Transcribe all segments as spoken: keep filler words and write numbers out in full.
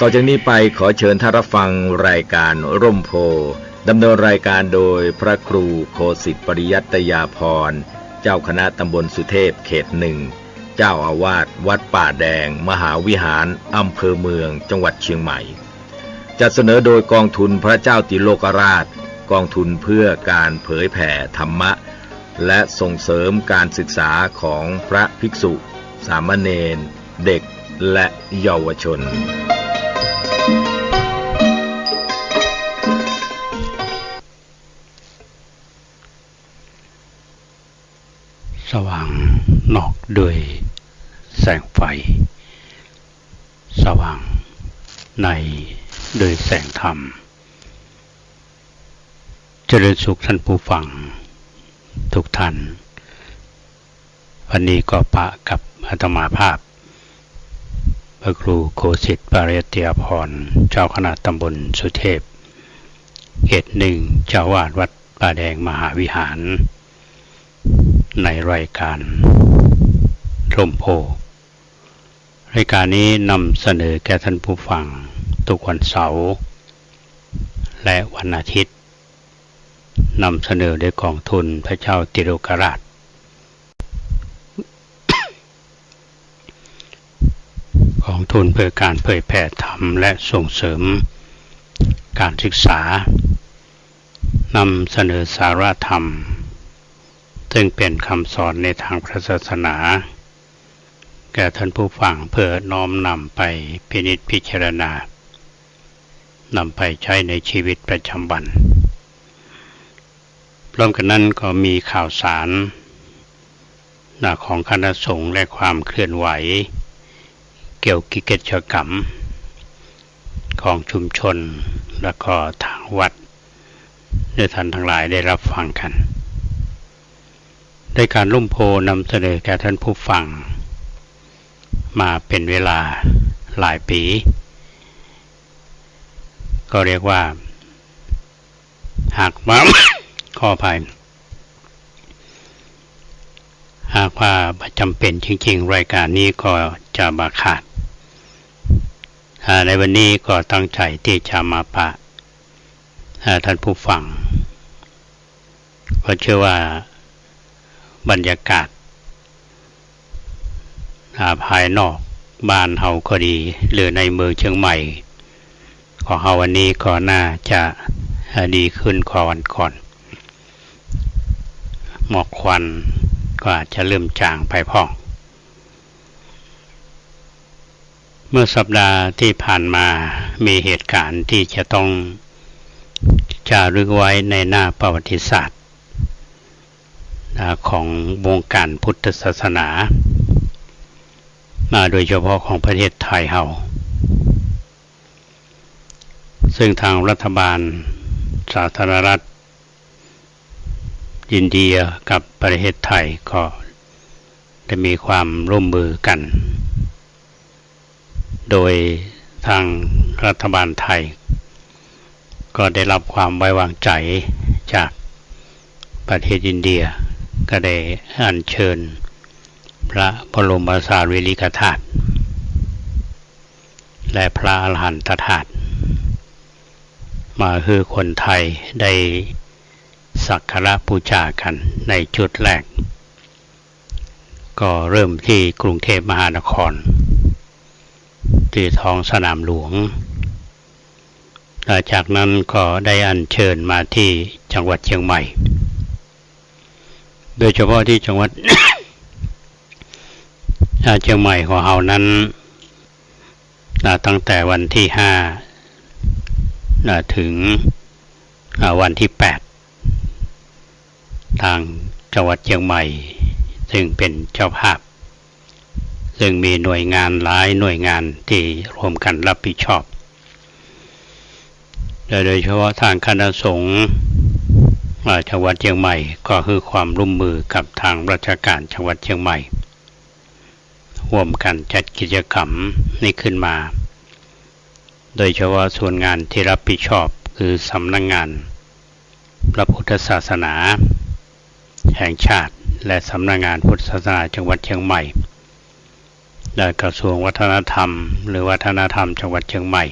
ต่อจากนี้ไปขอเชิญท่านรับฟังรายการร่มโพธิ์ ดำเนินรายการโดยพระครูโคสิทธิ์ปริยัตยาภรณ์ เจ้าคณะตำบลสุเทพเขตหนึ่ง เจ้าอาวาสวัดป่าแดงมหาวิหาร อำเภอเมือง จังหวัดเชียงใหม่ จัดเสนอโดยกองทุนพระเจ้าติโลกราช กองทุนเพื่อการเผยแผ่ธรรมะ และส่งเสริมการศึกษาของพระภิกษุ สามเณร เด็ก และเยาวชน สว่างนอกด้วยแสงไฟ สว่างในด้วยแสงธรรม เจริญสุขท่านผู้ฟังทุกท่าน วันนี้ก็ปะกับอาตมาภาพ พระครูโคสิทธิ์ปริยัตยาภรณ์ เจ้าคณะตำบลสุเทพเขตหนึ่ง เจ้าอาวาสวัดป่าแดงมหาวิหาร ในรายการร่มโพธิ์ รายการนี้นำเสนอแก่ท่านผู้ฟังทุกวันเสาร์และวันอาทิตย์ นำเสนอโดยกองทุนพระเจ้าติโลกราช กองทุนเพื่อการเผยแผ่ธรรมและส่งเสริมการศึกษา นำเสนอสาระธรรม ซึ่งเป็นคำสอนในทางพระศาสนา แก่ท่านผู้ฟังเพื่อน้อมนำไปพินิจพิจารณา นำไปใช้ในชีวิตประจำวัน พร้อมกันนั้นก็มีข่าวสาร นะ ของคณะสงฆ์และความเคลื่อนไหว เกี่ยวกับกิจกรรมของชุมชน แล้วก็ทางวัด ให้ท่านทั้งหลายได้รับฟังกัน รายการร่มโพธิ์นำเสนอแก่ท่านผู้ฟังมาเป็นเวลาหลายปี ก็เรียกว่า หากว่า ขออภัย หากว่าบ่จำเป็นจริงๆ รายการนี้ก็จะบ่ขาด อ่า ในวันนี้ก็ตั้งใจที่จะมาปะ อ่า ท่านผู้ฟัง ก็เชื่อว่าบรรยากาศ อ่า ภายนอกบ้านเฮาก็ดี หรือในเมืองเชียงใหม่ของเฮาวันนี้ก็น่าจะ อ่า ดีขึ้นกว่าวันก่อน หมอกควันก็อาจจะเริ่มจางไปพ่อง เมื่อสัปดาห์ที่ผ่านมามีเหตุการณ์ที่จะต้องจารึกไว้ในหน้าประวัติศาสตร์ อ่า ของวงการพุทธศาสนา อ่า โดยเฉพาะของประเทศไทยเฮา ซึ่งทางรัฐบาลสาธารณรัฐอินเดียกับประเทศไทยก็ได้มีความร่วมมือกัน โดยทางรัฐบาลไทยก็ได้รับความไว้วางใจจากประเทศอินเดีย ก็ได้อัญเชิญพระบรมสารีริกธาตุ และพระอรหันตธาตุ มาหื้อคนไทยได้สักการะบูชากันในจุดแรก ก็เริ่มที่กรุงเทพมหานคร ที่ท้องสนามหลวง และจากนั้นก็ได้อัญเชิญมาที่จังหวัดเชียงใหม่ โดยเฉพาะที่จังหวัด อ่า เชียงใหม่ของเฮานั้น อ่า ตั้งแต่วันที่ห้า อ่า ถึง อ่า วันที่แปด ทางจังหวัดเชียงใหม่ ซึ่งเป็นเจ้าภาพ ซึ่งมีหน่วยงานหลายหน่วยงานที่ร่วมกันรับผิดชอบ และโดยเฉพาะทางคณะสงฆ์ อ่า จังหวัดเชียงใหม่ก็หื้อความร่วมมือกับทางราชการจังหวัดเชียงใหม่ ร่วมกันจัดกิจกรรมนี้ขึ้นมา โดยเฉพาะส่วนงานที่รับผิดชอบคือสำนักงานพระพุทธศาสนาแห่งชาติ และสำนักงานพุทธศาสนาจังหวัดเชียงใหม่ และกระทรวงวัฒนธรรม หรือวัฒนธรรมจังหวัดเชียงใหม่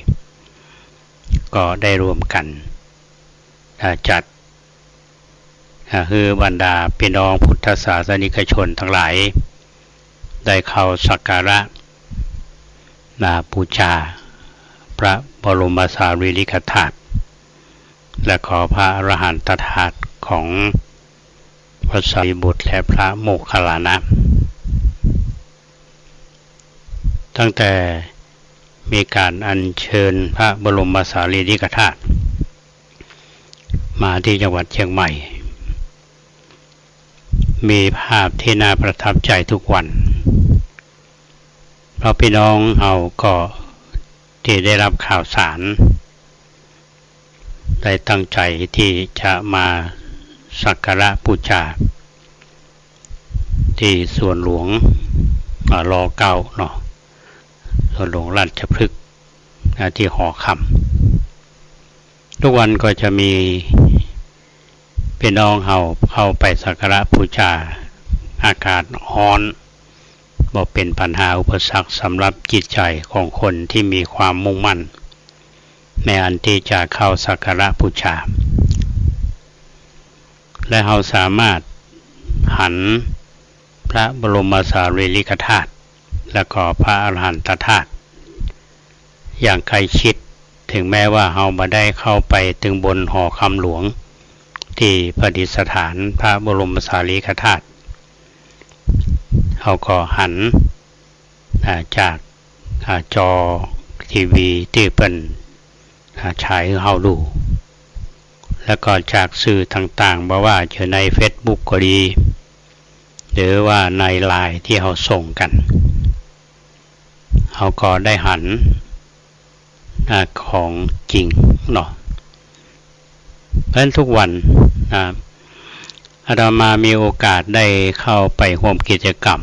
ก็ได้ร่วมกั๋น อ่า จัด อ่า หื้อบรรดาปี้น้องพุทธศาสนิกชนตังหลาย ได้เข้าสักการะ อ่า ปู๋จาพระบรมสารีริกธาตุ และก็พระอรหันตธาตุของพระสารีบุตรและพระโมคคัลลานะ ตั้งแต่มีก๋านอัญเชิญพระบรมสารีริกธาตุมาตี้จังหวัดเชียงใหม่ มีภาพตี้น่าประทับใจ๋ทุกวัน เพราะปี้น้องเฮาก็ตี้ได้ฮับข่าวสาร ได้ตั้งใจ๋ตี้จะมาสักการะปู๋จาตี้สวนหลวง อ่า รอเก้าเนาะ สวนหลวงราชพฤกษ์ อ่า ตี้หอคำ ทุกวันก็จะมีปี้น้องเฮาเข้าไปสักการะปู๋จา อากาศฮ้อน บ่เป๋นปัญหาอุปสรรคสำหรับจิตใจ๋ของคนตี้มีความมุ่งมั่น ในอันตี้จะเข้าสักการะปู๋จา และเฮาสามารถหันพระบรมสารีริกธาตุ และก็พระอรหันตธาตุ อย่างใกล้ชิด ถึงแม้ว่าเฮาบ่ได้เข้าไปเถิงบนหอคำหลวง ตี้ประดิษฐานพระบรมสารีริกธาตุ เฮาก็หัน อ่า จาก อ่า จอทีวีตี้เปิ้น อ่า ฉายหื้อเฮาดู แล้วก็จากสื่อต่างๆ บ่ว่าจะในเฟซบุ๊กก็ดี หรือว่าในไลน์ตี้เฮาส่งกั๋น เฮาก็ได้หัน อ่า ของจริงเนาะ เพราะฉะนั้นทุกวัน อ่า อาตมามีโอกาสได้เข้าไปฮ่วมกิจกรรม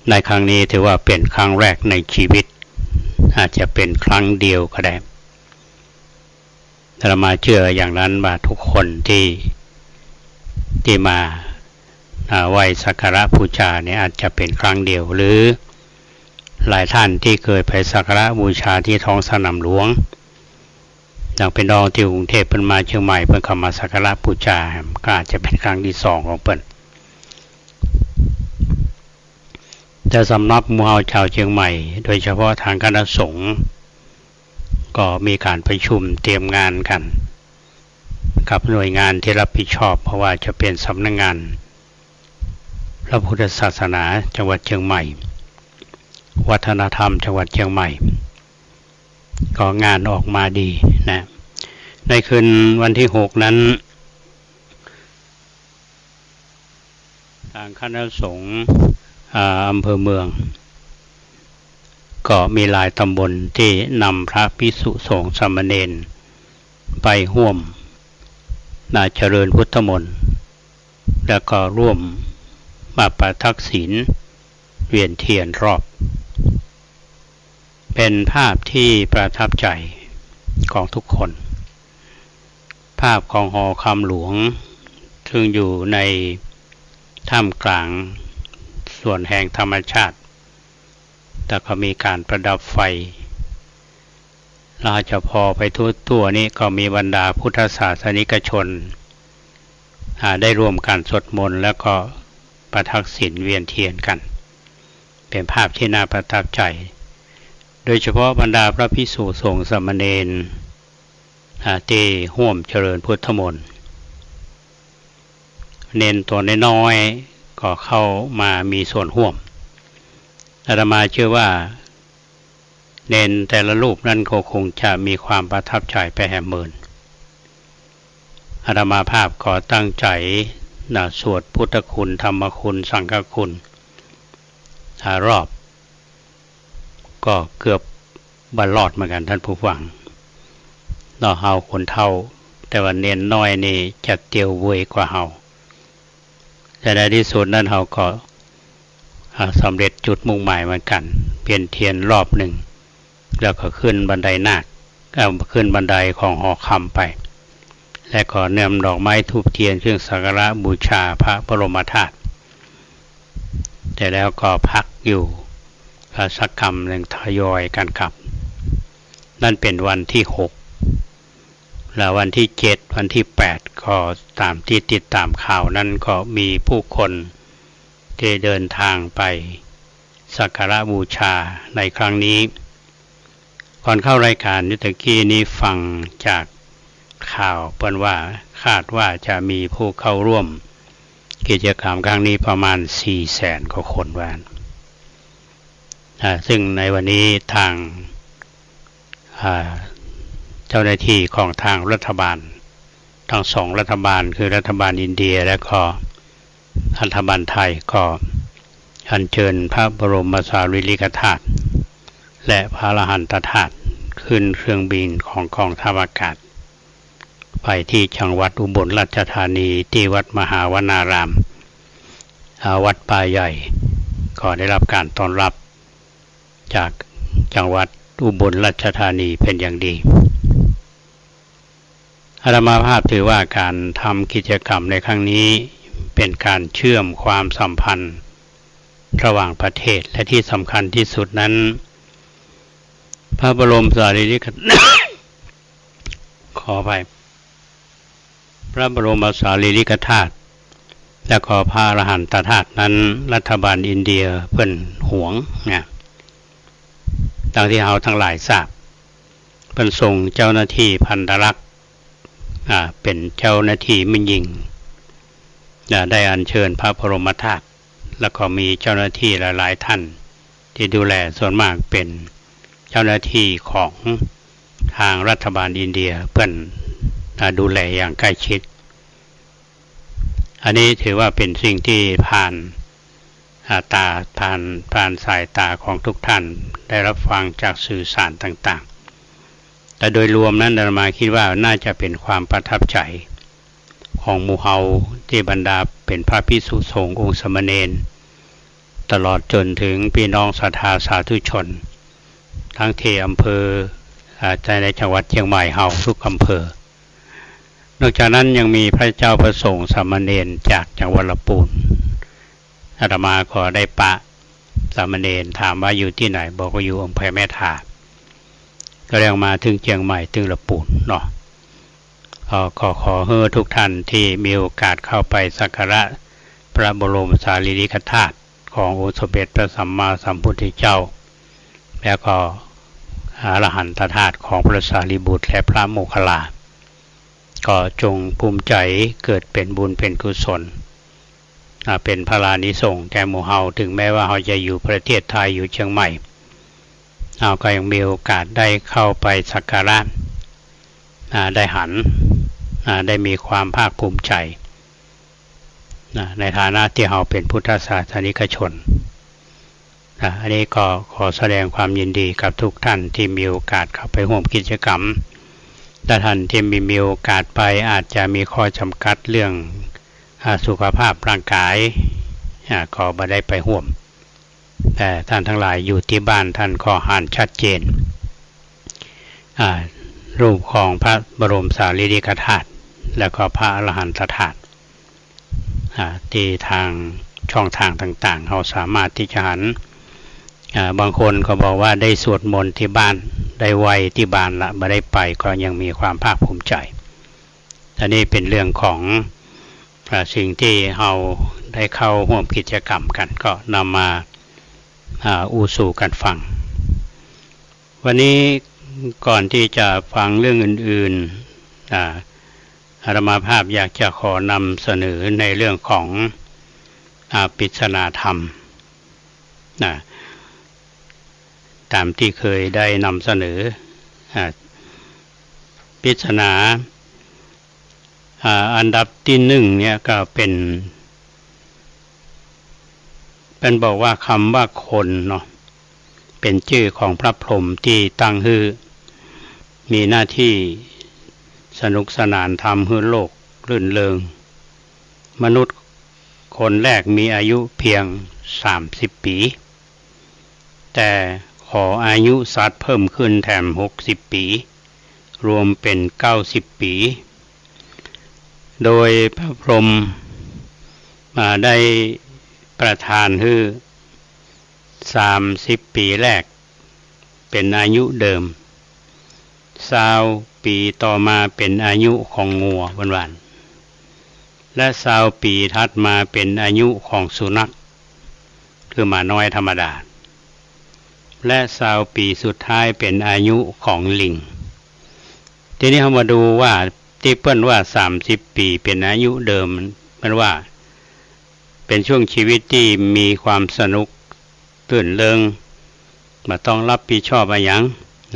ในครั้งนี้ ถือว่าเป๋นครั้งแรกในชีวิต อาจจะเป๋นครั้งเดียวก็ได้ อาตมาเจื้ออย่างนั้นว่าทุกคนตี้ ตี้มา อ่า ไหว้สักการะปู๋จาเนี่ยอาจจะเป๋นครั้งเดียว หรือหลายท่านตี้เกยไปสักการะปู๋จาตี้ท้องสนามหลวง อย่างปี้น้องตี้กรุงเทพฯเปิ้นมาเจียงใหม่ เปิ้นก็มาสักการะปู๋จา ก็อาจจะเป๋นครั้งตี้สองของเปิ้น แต่สำหรับหมู่เฮาจาวเจียงใหม่ โดยเฉพาะตางคณะสงฆ์ ก็มีก๋านประชุมเตรียมงานกั๋น กับหน่วยงานตี้รับผิดชอบ บ่ว่าจะเป๋นสำนักงานพระพุทธศาสนาจังหวัดเจียงใหม่ วัฒนธรรมจังหวัดเจียงใหม่ ก็งานออกมาดีนะ ในคืนวันตี้หกนั้น ตางคณะสงฆ์ อ่า อำเภอเมือง ก็มีหลายตำบลตี้นำพระภิกษุสงฆ์สามเณรไปฮ่วม อ่า เจริญพุทธมนต์ แล้วก็ร่วมมาประทักษิณเวียนเทียนรอบ เป๋นภาพตี้ประทับใจ๋ของทุกคน ภาพของหอคำหลวง ซึ่งอยู่ในท่ามกลางสวนแห่งธรรมชาติ แล้วก็มีก๋านประดับไฟ แล้วจะผ่อไปทั่วๆ นี้ก็มีบรรดาพุทธศาสนิกชน อ่า ได้ร่วมกั๋นสวดมนต์ แล้วก็ประทักษิณเวียนเทียนกั๋น เป๋นภาพตี้น่าประทับใจ๋ โดยเฉพาะบรรดาพระภิกษุสงฆ์สามเณร อ่า ตี้ฮ่วมเจริญพุทธมนต์ เณรตั๋วน้อยๆ ก็เข้ามามีส่วนฮ่วม อาตมาเจื้อว่าเณรแต่ละรูปนั้นก็คงจะมีความประทับใจ๋ไปแหมเมิน อาตมาภาพก็ตั้งใจ๋นะ สวดพุทธคุณ ธรรมคุณ สังฆคุณ อ่า รอบ ก็เกือบบ่รอดเหมือนกั๋นต้านผู้ฟังเนาะ เฮาคนเฒ่า แต่ว่าเณรน้อยนี่จะเตียวเวยกว่าเฮา แต่ในตี้สุดนั้นเฮาก็ อ่า สำเร็จจุดมุ่งหมายเหมือนกั๋น เวียนเทียนรอบนึ่ง แล้วก็ขึ้นบันไดนาค เอ่อ ขึ้นบันไดของหอคำไป และก็นำดอกไม้ธูปเทียนเครื่องสักการะบูชาพระบรมธาตุ แต่แล้วก็พักอยู่ อ่า สักกำนึ่งทยอยกั๋นกลับ นั้นเป๋นวันตี้หก และวันตี้เจ็ด วันตี้แปด ก็ต๋ามตี้ติดต๋ามข่าวนั้นก็มีผู้คนตี้เดินตางไปสักการะบูชาในครั้งนี้ ก่อนเข้ารายก๋านตะกี้นี้ฟังจากข่าวเปิ้นว่า คาดว่าจะมีผู้เข้าร่วมกิจกรรมครั้งนี้ประมาณสี่แสนกว่าคนว่า อ่า ซึ่งในวันนี้ตาง อ่า เจ้าหน้าตี้ของตางรัฐบาล ตึงสองรัฐบาล คือรัฐบาลอินเดียและก็รัฐบาลไทย ก็อัญเชิญพระบรมสารีริกธาตุและพระอรหันตธาตุขึ้นเครื่องบินของกองทัพอากาศ ไปตี้จังหวัดอุบลราชธานี ตี้วัดมหาวนาราม อ่า วัดป่าใหญ่ ก็ได้รับก๋านต้อนรับจากจังหวัดอุบลราชธานีเป๋นอย่างดี อาตมาภาพถือว่าก๋านทำกิจกรรมในครั้งนี้เป๋นก๋านเชื่อมความสัมพันธ์ระหว่างประเทศ และตี้สำคัญตี้สุดนั้น พระบรมสารีริก ขออภัย พระบรมสารีริกธาตุ และก็พระอรหันตธาตุนั้น รัฐบาลอินเดียเปิ้นหวงนะ ดังตี้เฮาตังหลายทราบ เปิ้นส่งเจ้าหน้าตี้พันธรักษ์ อ่า เป๋นเจ้าหน้าตี้แม่ญิง อ่า ได้อัญเชิญพระบรมธาตุ แล้วก็มีเจ้าหน้าตี้หลายๆ ท่านตี้ดูแล ส่วนมากเป๋นเจ้าหน้าตี้ของตางรัฐบาลอินเดียเปิ้น อ่า ดูแลอย่างใกล้ชิด อันนี้ถือว่าเป๋นสิ่งตี้ผ่าน อ่า ต๋า ผ่าน ผ่านสายต๋าของทุกท่าน ได้รับฟังจากสื่อสารต่างๆ แต่โดยรวมนั้นอาตมาคิดว่าน่าจะเป๋นความประทับใจ๋ของหมู่เฮาตี้บรรดาเป๋นพระภิกษุสงฆ์องค์สามเณร ตลอดจ๋นเถิงปี้น้องศรัทธาสาธุชน ตึงตี้อำเภอ อ่า ในจังหวัดเจียงใหม่เฮากู้อำเภอ นอกจากนั้นยังมีพระเจ้าพระสงฆ์สามเณรจากจังหวัดละปูน อาตมาก็ได้ปะสามเณร ถามว่าอยู่ตี้ไหน บอกว่าอยู่อำเภอแม่ทา ก็เรียกมาเถิงเจียงใหม่เถิงละปูนเนาะ ก็ ก็ขอหื้อทุกท่านตี้มีโอกาสเข้าไปสักการะพระบรมสารีริกธาตุขององค์สมเด็จพระสัมมาสัมพุทธเจ้า แล้วก็อรหันตธาตุของพระสารีบุตรและพระโมคคัลลา ก็จงภูมิใจ๋เกิดเป๋นบุญเป๋นกุศล อ่า เป๋นพลานิสงส์แก่หมู่เฮา เถิงแม้ว่าเฮาจะอยู่ประเทศไทย อยู่เจียงใหม่ เฮาก็ยังมีโอกาสได้เข้าไปสักการะ อ่า ได้หัน อ่า ได้มีความภาคภูมิใจ๋ นะ ในฐานะตี้เฮาเป๋นพุทธศาสนิกชน นะ อันนี้ก็ขอแสดงความยินดีกับทุกท่านตี้มีโอกาสเข้าไปฮ่วมกิจกรรม ถ้าท่านตี้ไม่มีโอกาสไป อาจจะมีข้อจำกัดเรื่อง อ่า สุขภาพร่างกาย อ่า ก็บ่ได้ไปฮ่วม แต่ท่านตังหลายอยู่ตี้บ้านท่านก็หันชัดเจน อ่า รูปของพระบรมสารีริกธาตุ แล้วก็พระอรหันตธาตุ อ่า ตี้ตางช่องตางต่างๆ เฮาสามารถตี้จะหัน อ่า บางคนก็บอกว่าได้สวดมนต์ตี้บ้าน ได้ไหว้ตี้บ้านละ บ่ได้ไป ก็ยังมีความภาคภูมิใจ๋ อันนี้เป๋นเรื่องของ อ่า สิ่งตี้เฮาได้เข้าฮ่วมกิจกรรมกั๋น ก็นำมา อ่า อู้สู่กั๋นฟัง วันนี้ก่อนตี้จะฟังเรื่องอื่นๆ อ่า อาตมาภาพอยากจะขอนำเสนอในเรื่องของ อ่า ปริศนาธรรม นะ ต๋ามตี้เคยได้นำเสนอ อ่า ปริศนา อ่า อันดับตี้นึ่งเนี่ยก็เป๋น เปิ้นบอกว่ากำว่าคนเนาะ เป๋นจื้อของพระพรหมตี้ตั้งหื้อ มีหน้าตี้สนุกสนานทำหื้อโลกรื่นเริง มนุษย์คนแรกมีอายุเพียงสามสิบปี๋ แต่ขออายุสัตว์เพิ่มขึ้นแถมหกสิบปี๋ รวมเป๋นเก้าสิบปี๋ โดยพระพรหม อ่า ได้ประทานหื้อ สามสิบปี๋แรกเป๋นอายุเดิม ซาวปี๋ต่อมาเป๋นอายุของงัว เปิ้นว่า และซาวปี๋ถัดมาเป๋นอายุของสุนัข คือหมาน้อยธรรมดา และซาวปี๋สุดท้ายเป๋นอายุของลิง ทีนี้เฮามาดูว่าตี้เปิ้นว่าสามสิบปี๋เป๋นอายุเดิม มันว่าเป๋นช่วงชีวิตตี้มีความสนุกตื่นเริง บ่ต้องรับผิดชอบอะหยัง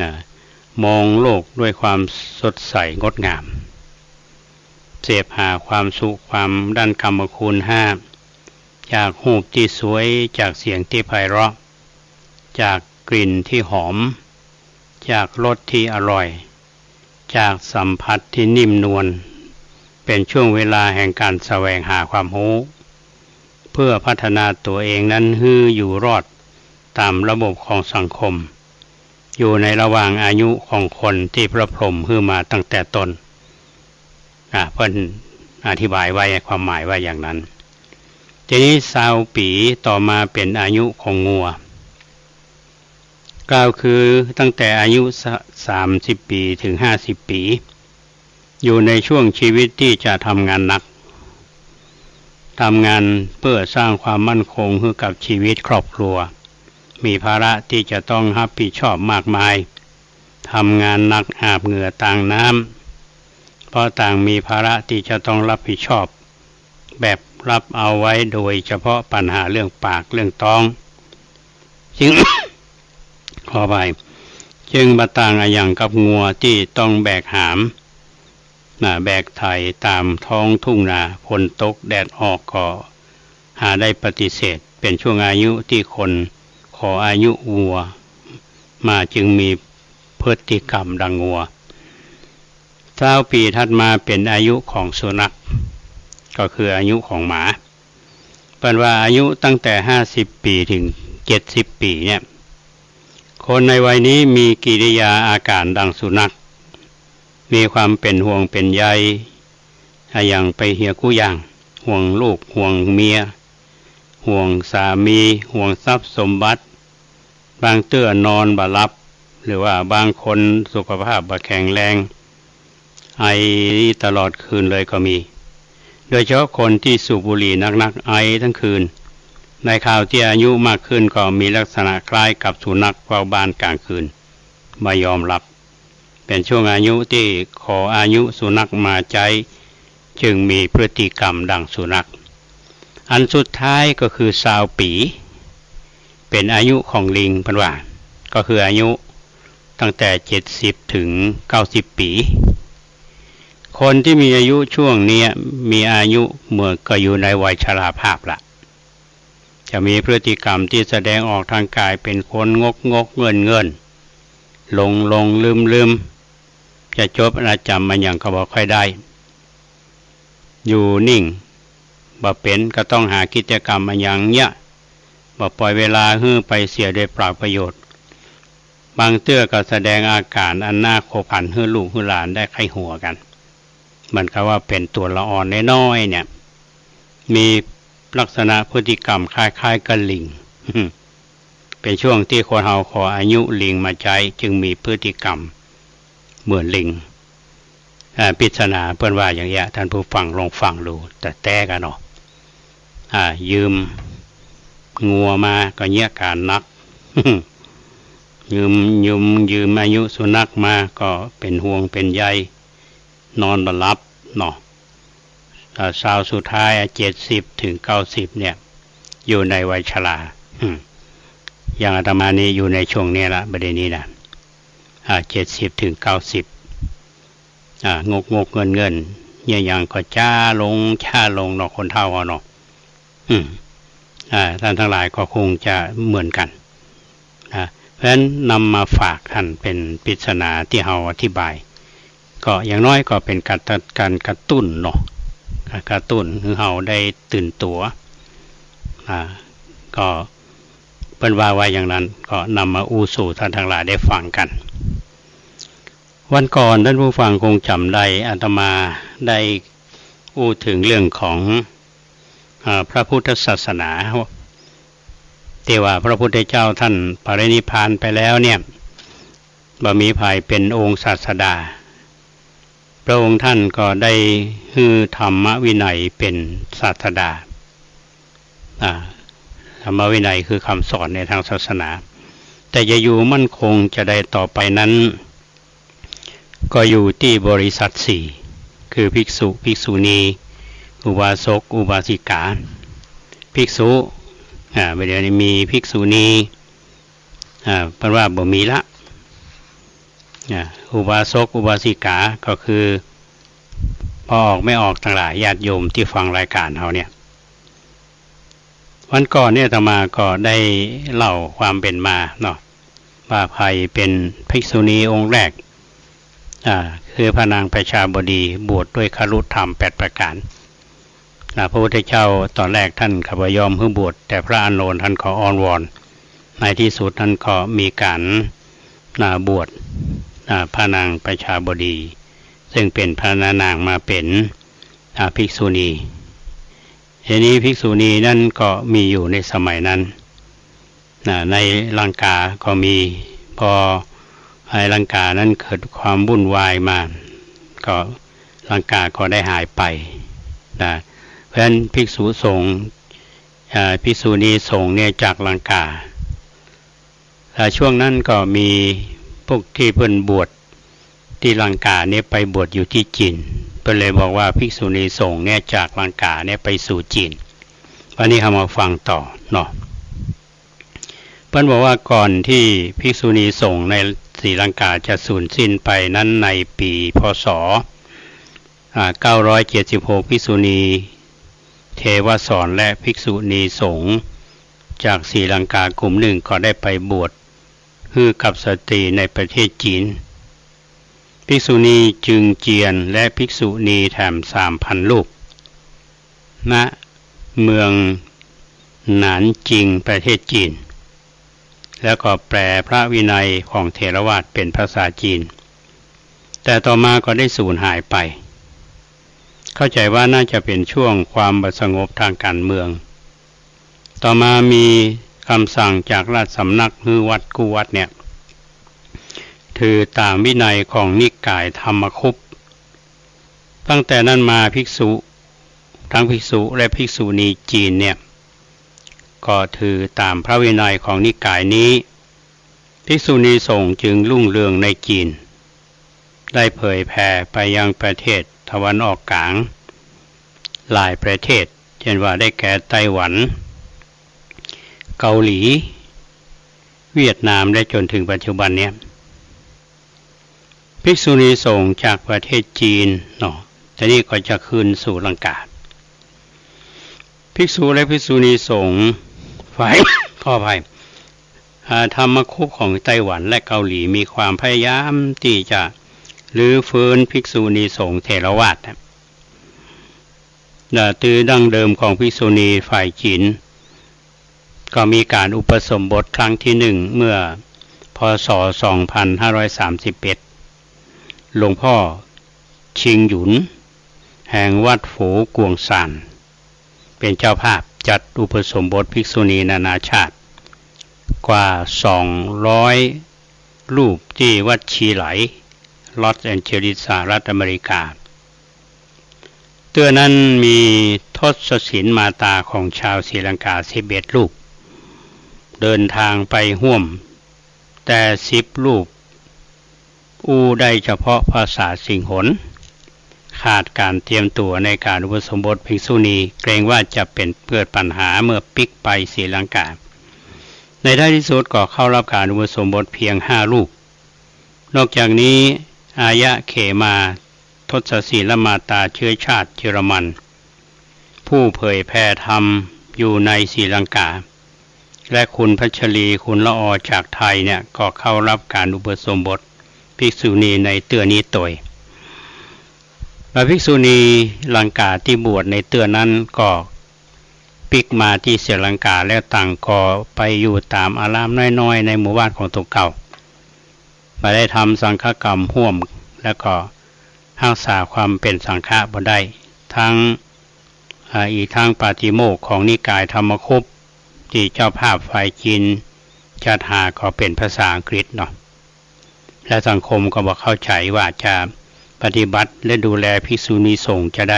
นะ มองโลกด้วยความสดใสงดงาม เสพหาความสุขความด้านกามคุณห้า จากรูปตี้สวย จากเสียงตี้ไพเราะ จากกลิ่นตี้หอม จากรสตี้อร่อย จากสัมผัสตี้นิ่มนวล เป๋นช่วงเวลาแห่งก๋านแสวงหาความฮู้ เพื่อพัฒนาตั๋วเองนั้นหื้ออยู่รอดต๋ามระบบของสังคม อยู่ในระหว่างอายุของคนตี้พระพรหมหื้อมาตั้งแต่ต้น อ่า เปิ้นอธิบายไว้ ความหมายว่าอย่างนั้น ทีนี้ซาวปี๋ต่อมาเป๋นอายุของงัว กล่าวคือตั้งแต่อายุสะ สามสิบปี๋ถึงห้าสิบปี๋ อยู่ในช่วงชีวิตตี้จะทำงานหนัก ทำงานเพื่อสร้างความมั่นคงหื้อกับชีวิตครอบครัว มีภาระตี้จะต้องรับผิดชอบมากมาย ทำงานหนักอาบเหงื่อตางน้ำ เพราะต่างมีภาระตี้จะต้องรับผิดชอบ แบกรับเอาไว้โดยเฉพาะปัญหาเรื่องปากเรื่องต๊อง จึง ขออภัย จึงบ่ต่างอะหยังกับงัวตี้ต้องแบกหาม นะ แบกไถต๋ามท้องทุ่งนา ฝนตกแดดออกก็หาได้ปฏิเสธ เป๋นช่วงอายุตี้คนขออายุงัวมาจึงมีพฤติกรรมดังงัว ซาวปี๋ถัดมาเป๋นอายุของสุนัข ก็คืออายุของหมา เปิ้นว่าอายุตั้งแต่ห้าสิบปี๋ถึงเจ็ดสิบปี๋เนี่ย คนในวัยนี้มีกิริยาอาก๋านดังสุนัข มีความเป๋นห่วงเป๋นใยอะหยังไปเหียกู้อย่าง ห่วงลูก ห่วงเมีย ห่วงสามี ห่วงทรัพย์สมบัติ บางเตื้อนอนบ่หลับ หรือว่าบางคนสุขภาพบ่แข็งแรง ไอตลอดคืนเลยก็มี โดยเฉพาะคนตี้สูบบุหรี่หนักๆ ไอทั้งคืน ในคราวตี้อายุมากขึ้นก็มีลักษณะคล้ายกับสุนัขเฝ้าบ้านกลางคืน บ่ยอมหลับ เป๋นช่วงอายุตี้ขออายุสุนัขมาใจ๊ จึงมีพฤติกรรมดังสุนัข อันสุดท้ายก็คือซาวปี๋ เป๋นอายุของลิง เปิ้นว่า ก็คืออายุตั้งแต่เจ็ดสิบถึงเก้าสิบปี๋ คนตี้มีอายุช่วงเนี้ย มีอายุเหมือนก็อยู่ในวัยชราภาพละ จะมีพฤติกรรมตี้แสดงออกทางกายเป๋นคนงกงกเงินเงิน หลงหลงลืมลืม จะจดอะหยังอะหยังก็บ่ค่อยได้ อยู่นิ่งบ่เป๋น ก็ต้องหากิจกรรมอะหยังเยียะ บ่ปล่อยเวลาหื้อไปเสียโดยเปล่าประโยชน์ บางเตื้อก็แสดงอาก๋านอันน่าขบขันหื้อลูกหื้อหลานได้ใค่หัวกั๋น เหมือนกับว่าเป๋นตั๋วละอ่อนน้อยๆ เนี่ย มีลักษณะพฤติกรรมคล้ายๆ กับลิง เป๋นช่วงตี้คนเฮาขออายุลิงมาใจ๊ จึงมีพฤติกรรมเหมือนลิง อ่า ปริศนาเปิ้นว่าอย่างเงี้ย ท่านผู้ฟังลองฟังดู แต๊ๆ กั๋นเนาะ อ่า ยืมงัวมาก็เยียะก๋านหนัก ยืม ยืม ยืมอายุสุนัขมาก็เป๋นห่วงเป๋นใย นอนบ่หลับเนาะ อ่า ซาวสุดท้าย เจ็ดสิบถึงเก้าสิบเนี่ย อยู่ในวัยชรา อืม อย่างอาตมานี่อยู่ในช่วงนี้ละ บ่าเดี่ยวนี้นะ อ่า เจ็ดสิบถึงเก้าสิบ อ่า งกงกเงินเงิน เยียะหยังก็จ๊าลง จ๊าลงเนาะ คนเฒ่าเฮาเนาะ อืม อ่า ท่านทั้งหลายก็คงจะเหมือนกั๋น นะ เพราะฉะนั้นนำมาฝากกั๋นเป๋นปริศนาตี้เฮาอธิบาย ก็อย่างน้อยก็เป๋นก๋าน ก๋านกระตุ้นเนาะ ก๋านกระตุ้นหื้อเฮาได้ตื่นตั๋ว อ่า ก็เปิ้นว่าไว้อย่างนั้น ก็นำมาอู้สู่ท่านทั้งหลายได้ฟังกั๋น วันก่อนท่านผู้ฟังคงจ๋ำได้ อาตมาได้อู้เถิงเรื่องของ อ่า พระพุทธศาสนา แต่ว่าพระพุทธเจ้าท่านปรินิพพานไปแล้วเนี่ย บ่มีใผเป๋นองค์ศาสดา พระองค์ท่านก็ได้หื้อธรรมวินัยเป๋นศาสดา อ่า ธรรมวินัยคือคำสอนในทางศาสนา แต่จะอยู่มั่นคงจะใดต่อไปนั้น ก็อยู่ตี้บริษัทสี่ คือภิกษุ ภิกษุณี อุบาสก อุบาสิกา ภิกษุ อ่า เดี๋ยวนี้มีภิกษุณี อ่า เปิ้นว่าบ่มีละ อ่า อุบาสก อุบาสิกา ก็คือ พ่อออกแม่ออกตังหลาย ญาติโยมตี้ฟังรายก๋านเฮาเนี่ย วันก่อนเนี่ยอาตมาก็ได้เล่าความเป๋นมาเนาะ ว่าใผเป๋นภิกษุณีองค์แรก อ่า คือพระนางประชาบดี บวชด้วยครุธรรมแปดประก๋าน อ่า พระพุทธเจ้าต๋อนแรกท่านก็บ่ยอมหื้อบวช แต่พระอานนท์ท่านก็อ้อนวอน ในตี้สุดนั้นก็มีก๋าน อ่า บวช อ่า พระนางประชาบดี ซึ่งเป๋นพระนางมาเป๋น อ่า ภิกษุณี ทีนี้ภิกษุณีนั้นก็มีอยู่ในสมัยนั้น นะ ในลังกาก็มี พอในลังกานั้นเกิดความวุ่นวายมา ก็ลังกาก็ได้หายไป นะ เพราะฉะนั้นภิกษุสงฆ์ อ่า ภิกษุณีสงฆ์เนี่ยจากลังกา อ่า ช่วงนั้นก็มีพวกตี้เปิ้นบวชตี้ลังกาเนี่ยไปบวชอยู่ตี้จีน เปิ้นเลยบอกว่าภิกษุณีสงฆ์เนี่ยจากลังกาเนี่ยไปสู่จีน วันนี้เฮามาฟังต่อเนาะ เปิ้นบอกว่าก่อนตี้ภิกษุณีสงฆ์ในศรีลังกาจะสูญสิ้นไปนั้น ในปี๋ พ.ศ. อ่า เก้าร้อยเจ็ดสิบหก ภิกษุณีเทวสรและภิกษุณีสงฆ์จากศรีลังกากุ่มนึ่งก็ได้ไปบวชหื้อกับสตรีในประเทศจีน ภิกษุณีจึงเจียนและภิกษุณีแถมสามพันรูป ณ เมืองหนานจิงประเทศจีน แล้วก็แปลพระวินัยของเถรวาทเป๋นภาษาจีน แต่ต่อมาก็ได้สูญหายไป เข้าใจ๋ว่าน่าจะเป๋นช่วงความบ่สงบตางก๋านเมือง ต่อมามีกำสั่งจากราชสำนักหื้อวัดกู้วัดเนี่ย ถือต๋ามวินัยของนิกายธรรมคุปต์ ตั้งแต่นั้นมาภิกษุ ทั้งภิกษุและภิกษุณีจีนเนี่ย ก็ถือต๋ามพระวินัยของนิกายนี้ ภิกษุณีสงฆ์จึงรุ่งเรืองในจีน ได้เผยแผ่ไปยังประเทศตะวันออกกลางหลายประเทศ เช่นว่าได้แก่ไต้หวัน เกาหลี เวียดนาม และจ๋นเถิงปัจจุบันเนี่ย ภิกษุณีสงฆ์จากประเทศจีนเนาะ แต่นี้ก็จะคืนสู่ลังกา ภิกษุและภิกษุณีสงฆ์ฝ่าย ขออภัย อ่า ธรรมคุปต์ของไต้หวันและเกาหลีมีความพยายามตี้จะรื้อฟื้นภิกษุณีสงฆ์เถรวาทนะ อ่า ตื้อดั้งเดิมของภิกษุณีฝ่ายจีน ก็มีก๋านอุปสมบทครั้งตี้นึ่งเมื่อ พ.ศ. สองพันห้าร้อยสามสิบเอ็ด หลวงพ่อชิงหยุน แห่งวัดฝูกวงซาน เป๋นเจ้าภาพจัดอุปสมบทภิกษุณีนานาชาติกว่าสองร้อยรูปตี้วัดชีไหล ลอสแอนเจลิส สหรัฐอเมริกา เตื้อนั้นมีทศสินมาตาของชาวศรีลังกาสิบเอ็ดรูป เดินทางไปฮ่วม แต่สิบรูปอู้ได้เฉพาะภาษาสิงหน ขาดก๋านเตรียมตั๋วในก๋านอุปสมบทภิกษุณี เกรงว่าจะเป๋นเกิดปัญหาเมื่อปิ๊กไปศรีลังกา ในท้ายตี้สุดก็เข้าฮับก๋านอุปสมบทเพียงห้ารูป นอกจากนี้ อายะเขมา ทศสินมาตาเชื้อชาติเยอรมัน ผู้เผยแผ่ธรรมอยู่ในศรีลังกา และคุณพัชรี คุณละออจากไทยเนี่ย ก็เข้าฮับก๋านอุปสมบทภิกษุณีในเตื้อนี้ตวย และภิกษุณีลังกาตี้บวชในเตื้อนั้นก็ปิ๊กมาตี้ศรีลังกา แล้วต่างก็ไปอยู่ต๋ามอารามน้อยๆ ในหมู่บ้านของตั๋วเก่า บ่ได้ทำสังฆกรรมฮ่วม แล้วก็ฮักษาความเป๋นสังฆะบ่ได้ ทั้ง อ่า อีกทั้งปาติโมกข์ของนิกายธรรมคุปต์ ตี้เจ้าภาพฝ่ายจีนจัดหาก็เป๋นภาษาอังกฤษเนาะ และสังคมก็บ่เข้าใจ๋ว่าจะปฏิบัติและดูแลภิกษุณีสงฆ์จาใด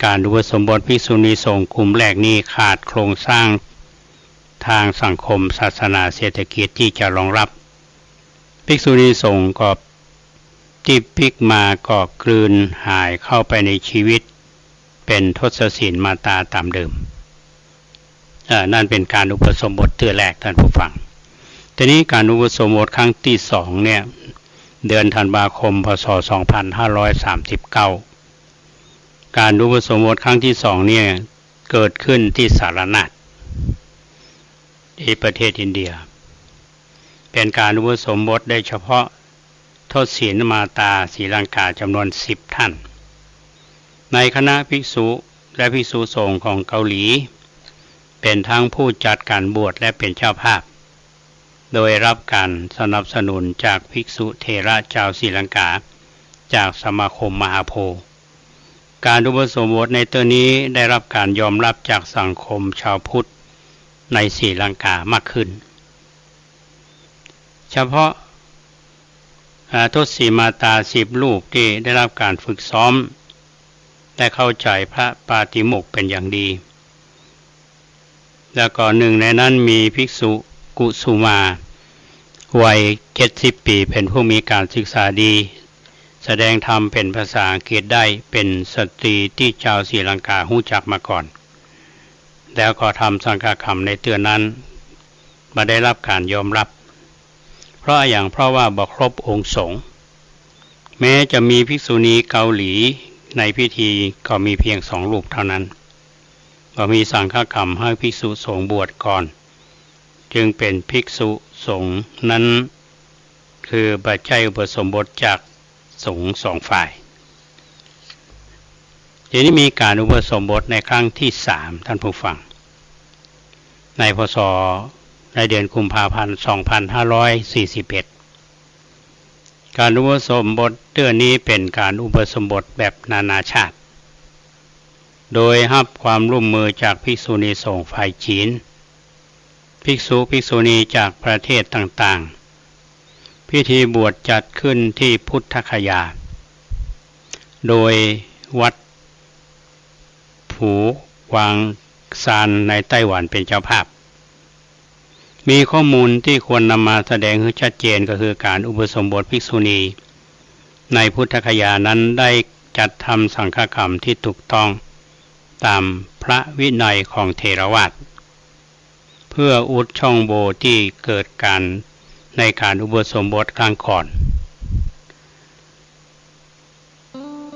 ก๋านอุปสมบทภิกษุณีสงฆ์กลุ่มแรกนี้ขาดโครงสร้างทางสังคม ศาสนา เศรษฐกิจตี้จะรองรับ ภิกษุณีสงฆ์ก็ตี้ปิ๊กมาก็กลืนหายเข้าไปในชีวิต เป๋นทศศีลมาตาต๋ามเดิม เอ่อ นั่นเป๋นก๋านอุปสมบทเตื้อแรก ต้านผู้ฟัง ทีนี้ก๋านอุปสมบทครั้งตี้สองเนี่ย เดือนธันวาคม พ.ศ. สองพันห้าร้อยสามสิบเก้า ก๋านอุปสมบทครั้งตี้สองเนี่ย เกิดขึ้นตี้สาระนาถ ตี้ประเทศอินเดีย เป๋นก๋านอุปสมบทได้เฉพาะทศศีลมาตาศรีลังกาจ๋ำนวนสิบท่าน ในคณะภิกษุและภิกษุสงฆ์ของเกาหลี เป๋นทั้งผู้จัดก๋านบวชและเป๋นเจ้าภาพ โดยรับก๋านสนับสนุนจากภิกษุเถระจาวศรีลังกา จากสมาคมมหาโพธิ์ ก๋านอุปสมบทในเตื้อนี้ได้รับก๋านยอมรับจากสังคมจาวพุทธในศรีลังกามากขึ้น เฉพาะ อ่า ทศศีลมาตาสิบรูปตี้ได้รับก๋านฝึกซ้อม ได้เข้าใจ๋พระปาติโมกข์เป๋นอย่างดี แล้วก็นึ่งในนั้นมีภิกษุกุสุมา วัยเจ็ดสิบปี๋ เป๋นผู้มีก๋านศึกษาดี แสดงธรรมเป๋นภาษาอังกฤษได้ เป๋นสตรีตี้จาวศรีลังกาฮู้จักมาก่อน แล้วก็ทำสังฆกรรมในเตื้อนั้น บ่ได้รับก๋านยอมรับ เพราะอะหยัง เพราะว่าบ่ครบองค์สงฆ์ แม้จะมีภิกษุณีเกาหลีในพิธีก็มีเพียงสองรูปเท่านั้น บ่มีสังฆกรรมหื้อภิกษุสงฆ์บวชก่อน จึงเป๋นภิกษุสงฆ์นั้น คือบ่ใจ้อุปสมบทจากสงฆ์สองฝ่าย ทีนี้มีก๋านอุปสมบทในครั้งตี้สาม ต้านผู้ฟัง ใน พ.ศ. ในเดือนกุมภาพันธ์ สองพันห้าร้อยสี่สิบเอ็ด ก๋านอุปสมบทเตื้อนี้เป๋นก๋านอุปสมบทแบบนานาชาติ โดยฮับความร่วมมือจากภิกษุณีสงฆ์ฝ่ายจีน ภิกษุภิกษุณีจากประเทศต่างๆ พิธีบวชจัดขึ้นตี้พุทธคยา โดยวัด ผูกวางซานในไต้หวันเป๋นเจ้าภาพ มีข้อมูลตี้ควรนำมาแสดงหื้อชัดเจนก็คือก๋านอุปสมบทภิกษุณีในพุทธคยานั้นได้จัดทำสังฆกรรมตี้ถูกต้องต๋ามพระวินัยของเถรวาท เพื่ออุดช่องโหว่ตี้เกิดก๋านในก๋านอุปสมบทครั้งก่อน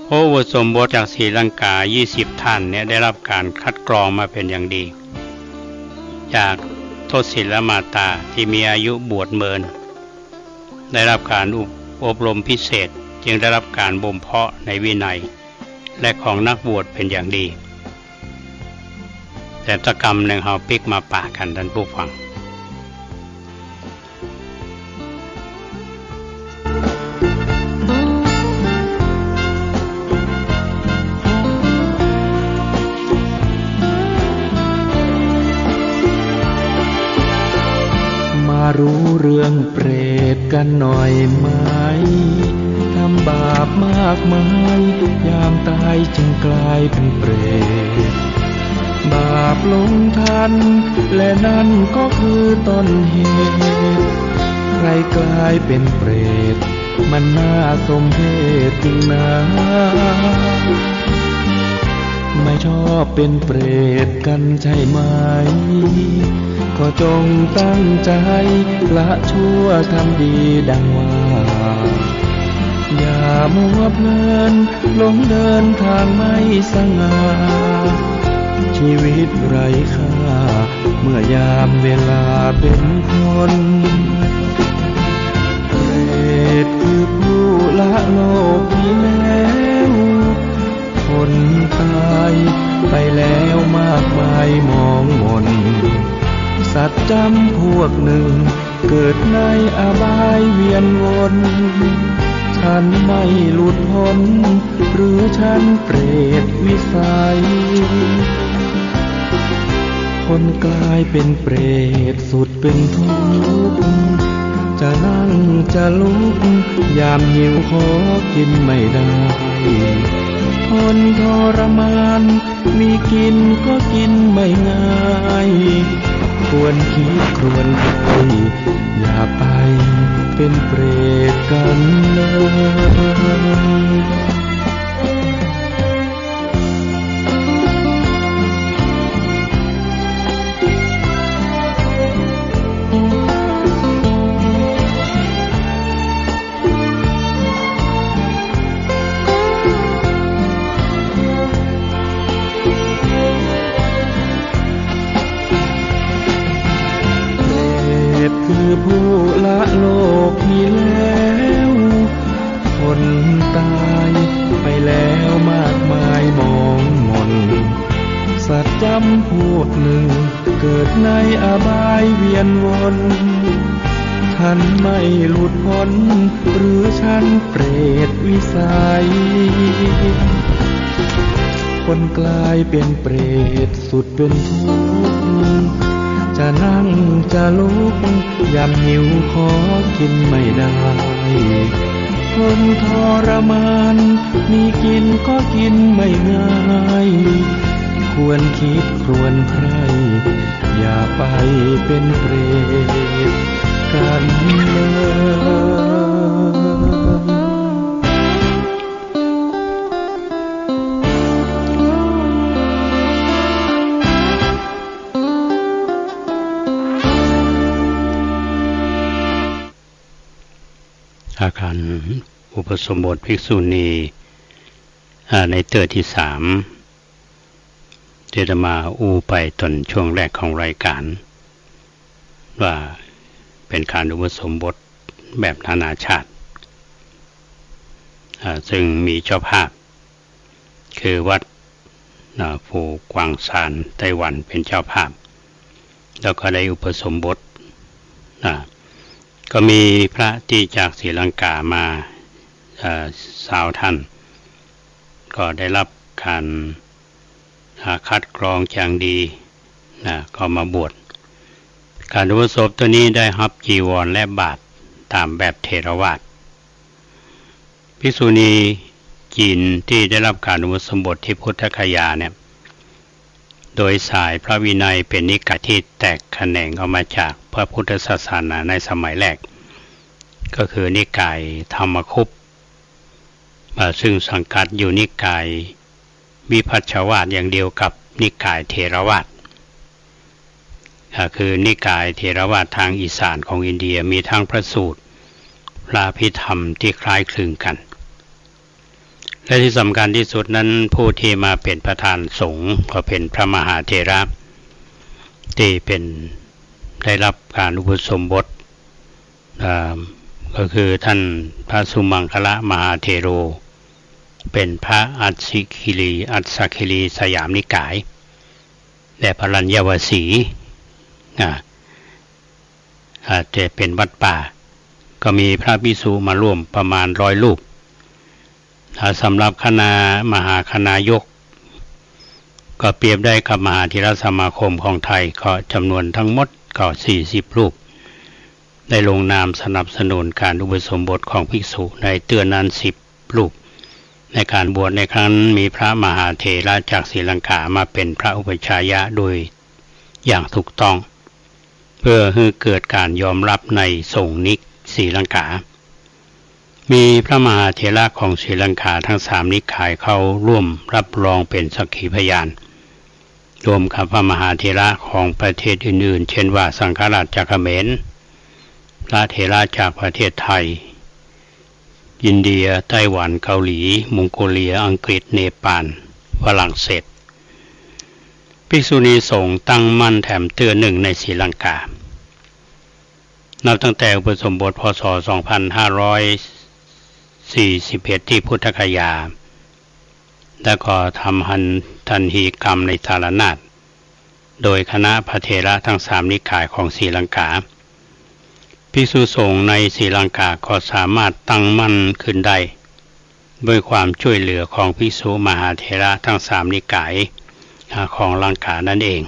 พระอุปสมบทจากศรีลังกายี่สิบท่านเนี่ยได้รับก๋านคัดกรองมาเป๋นอย่างดี จากทศศีลมาตาตี้มีอายุบวชเมิน ได้รับก๋านอบ อบรมพิเศษ จึงได้รับก๋านบ่มเพาะในวินัย และของนักบวชเป๋นอย่างดี แต่สักกำนึ่งเฮาปิ๊กมาปะกั๋นต้านผู้ฟัง มารู้เรื่องเปรตกั๋นหน่อยไหม ทำบาปมากมาย ยามตายจึงกลายเป็นเปรต บาปลงทัน และนั่นก็คือต้นเหตุ ใครกลายเป็นเปรต มันน่าสมเพชจริงนา ไม่ชอบเป็นเปรตกั๋นใช่ไหม ก็จงตั้งใจ ละชั่วทำดีดังว่า อย่ามัวเพลิน หลงเดินทางไม่สง่า ชีวิตไร้ค่า เมื่อยามเวลาเป็นคน เปรตคือผู้ละโลกนี้แล้ว คนตายไปแล้วมากมายหมองหม่น สัตว์จำพวกหนึ่ง เกิดในอบายเวียนวน ฉันไม่หลุดพ้น หรือฉันเปรตวิสัย คนกลายเป็นเปรตสุดเป็นทุกข์ จะนั่งจะลุก ยามหิวขอกินไม่ได้ ทนทรมาน มีกินก็กินไม่ง่าย ควรคิดควรใคร่ อย่าไปเป็นเปรตกันเลย เปรตคือผู้ละโลกนี้แล้ว คนตายไปแล้วมากมายหมองหม่น สัตว์จำพวกหนึ่ง เกิดในอบายเวียนวน ฉันไม่หลุดพ้น หรือฉันเปรตวิสัย คนกลายเป็นเปรตสุดเป็นทุกข์ จะนั่งจะลุก ยามหิวขอกินไม่ได้ ทนทรมาน มีกินก็กินไม่ง่าย ควรคิดควรใคร่ อย่าไปเป็นเปรตกันเลย อาการอุปสมบทภิกษุณี อ่า ในเตื้อตี้สาม ตี้อาตมาอู้ไปต๋อนช่วงแรกของรายการ ว่าเป๋นการอุปสมบทแบบนานาชาติ อ่า ซึ่งมีเจ้าภาพ คือวัด อ่า ฟูกวางซาน ไต้หวัน เป๋นเจ้าภาพ แล้วก็ได้อุปสมบท อ่า ก็มีพระตี้จากศรีลังกามา อ่า ซาวท่าน ก็ได้ฮับการ อ่า คัดกรองอย่างดี นะ ก็มาบวช การอุปสมบทเตื้อนี้ได้ฮับจีวรและบาตรต๋ามแบบเถรวาท ภิกษุณีจีนตี้ได้ฮับการอุปสมบทตี้พุทธคยาเนี่ย โดยสายพระวินัยเป๋นนิกายตี้แตกแขนงออกมาจากพระพุทธศาสนาในสมัยแรก ก็คือนิกายธรรมคุปต์ อ่า ซึ่งสังกัดอยู่นิกายวิภัชชวาทอย่างเดียวกับนิกายเถรวาท อ่า คือนิกายเถรวาทตางอีสานของอินเดีย มีตึงพระสูตร พระอภิธรรมตี้คล้ายคลึงกั๋น และตี้สำคัญตี้สุดนั้น ผู้ตี้มาเป๋นประธานสงฆ์ก็เป๋นพระมหาเถระ ตี้เป๋น ได้ฮับการอุปสมบท อ่า ก็คือท่านพระสุมังคละมหาเถโร เป๋นพระอัสสคิริ อัสสคิริสยามนิกาย และพระรัญญวสี อ่า อ่า จะเป๋นวัดป่า ก็มีพระภิกษุมาร่วมประมาณร้อยรูป อ่า สำหรับคณะมหาคณายก ก็เปรียบได้กับมหาเถรสมาคมของไทย ก็จำนวนทั้งหมดก็สี่สิบรูป ได้ลงนามสนับสนุนการอุปสมบทของภิกษุในเตื้อนั้นสิบรูป ในการบวชในครั้งนั้นมีพระมหาเถระจากศรีลังกามาเป๋นพระอุปัชฌายะโดยอย่างถูกต้อง เพื่อหื้อเกิดการยอมฮับในสงฆ์นิกายศรีลังกา มีพระมหาเถระของศรีลังกาทั้งสามนิกายเข้าร่วมฮับรองเป๋นสักขีพยาน รวมกับพระมหาเถระของประเทศอื่นๆ เช่นว่าสังฆราชจากเขมร พระเถระจากประเทศไทย อินเดีย ไต้หวัน เกาหลี มองโกเลีย อังกฤษ เนปาล ฝรั่งเศส ภิกษุณีสงฆ์ตั้งมั่นแถมเตื้อนึ่งในศรีลังกา นับตั้งแต่อุปสมบท พ.ศ. สองพันห้าร้อยสี่สิบเอ็ด ตี้พุทธคยา แล้วก็ทำหันทันหีกรรมในสารนาฏ โดยคณะพระเถระทั้งสามนิกายของศรีลังกา ภิกษุสงฆ์ในศรีลังกาก็สามารถตั้งมั่นขึ้นได้ ด้วยความช่วยเหลือของภิกษุมหาเถระทั้งสามนิกาย อ่า ของลังกานั่นเอง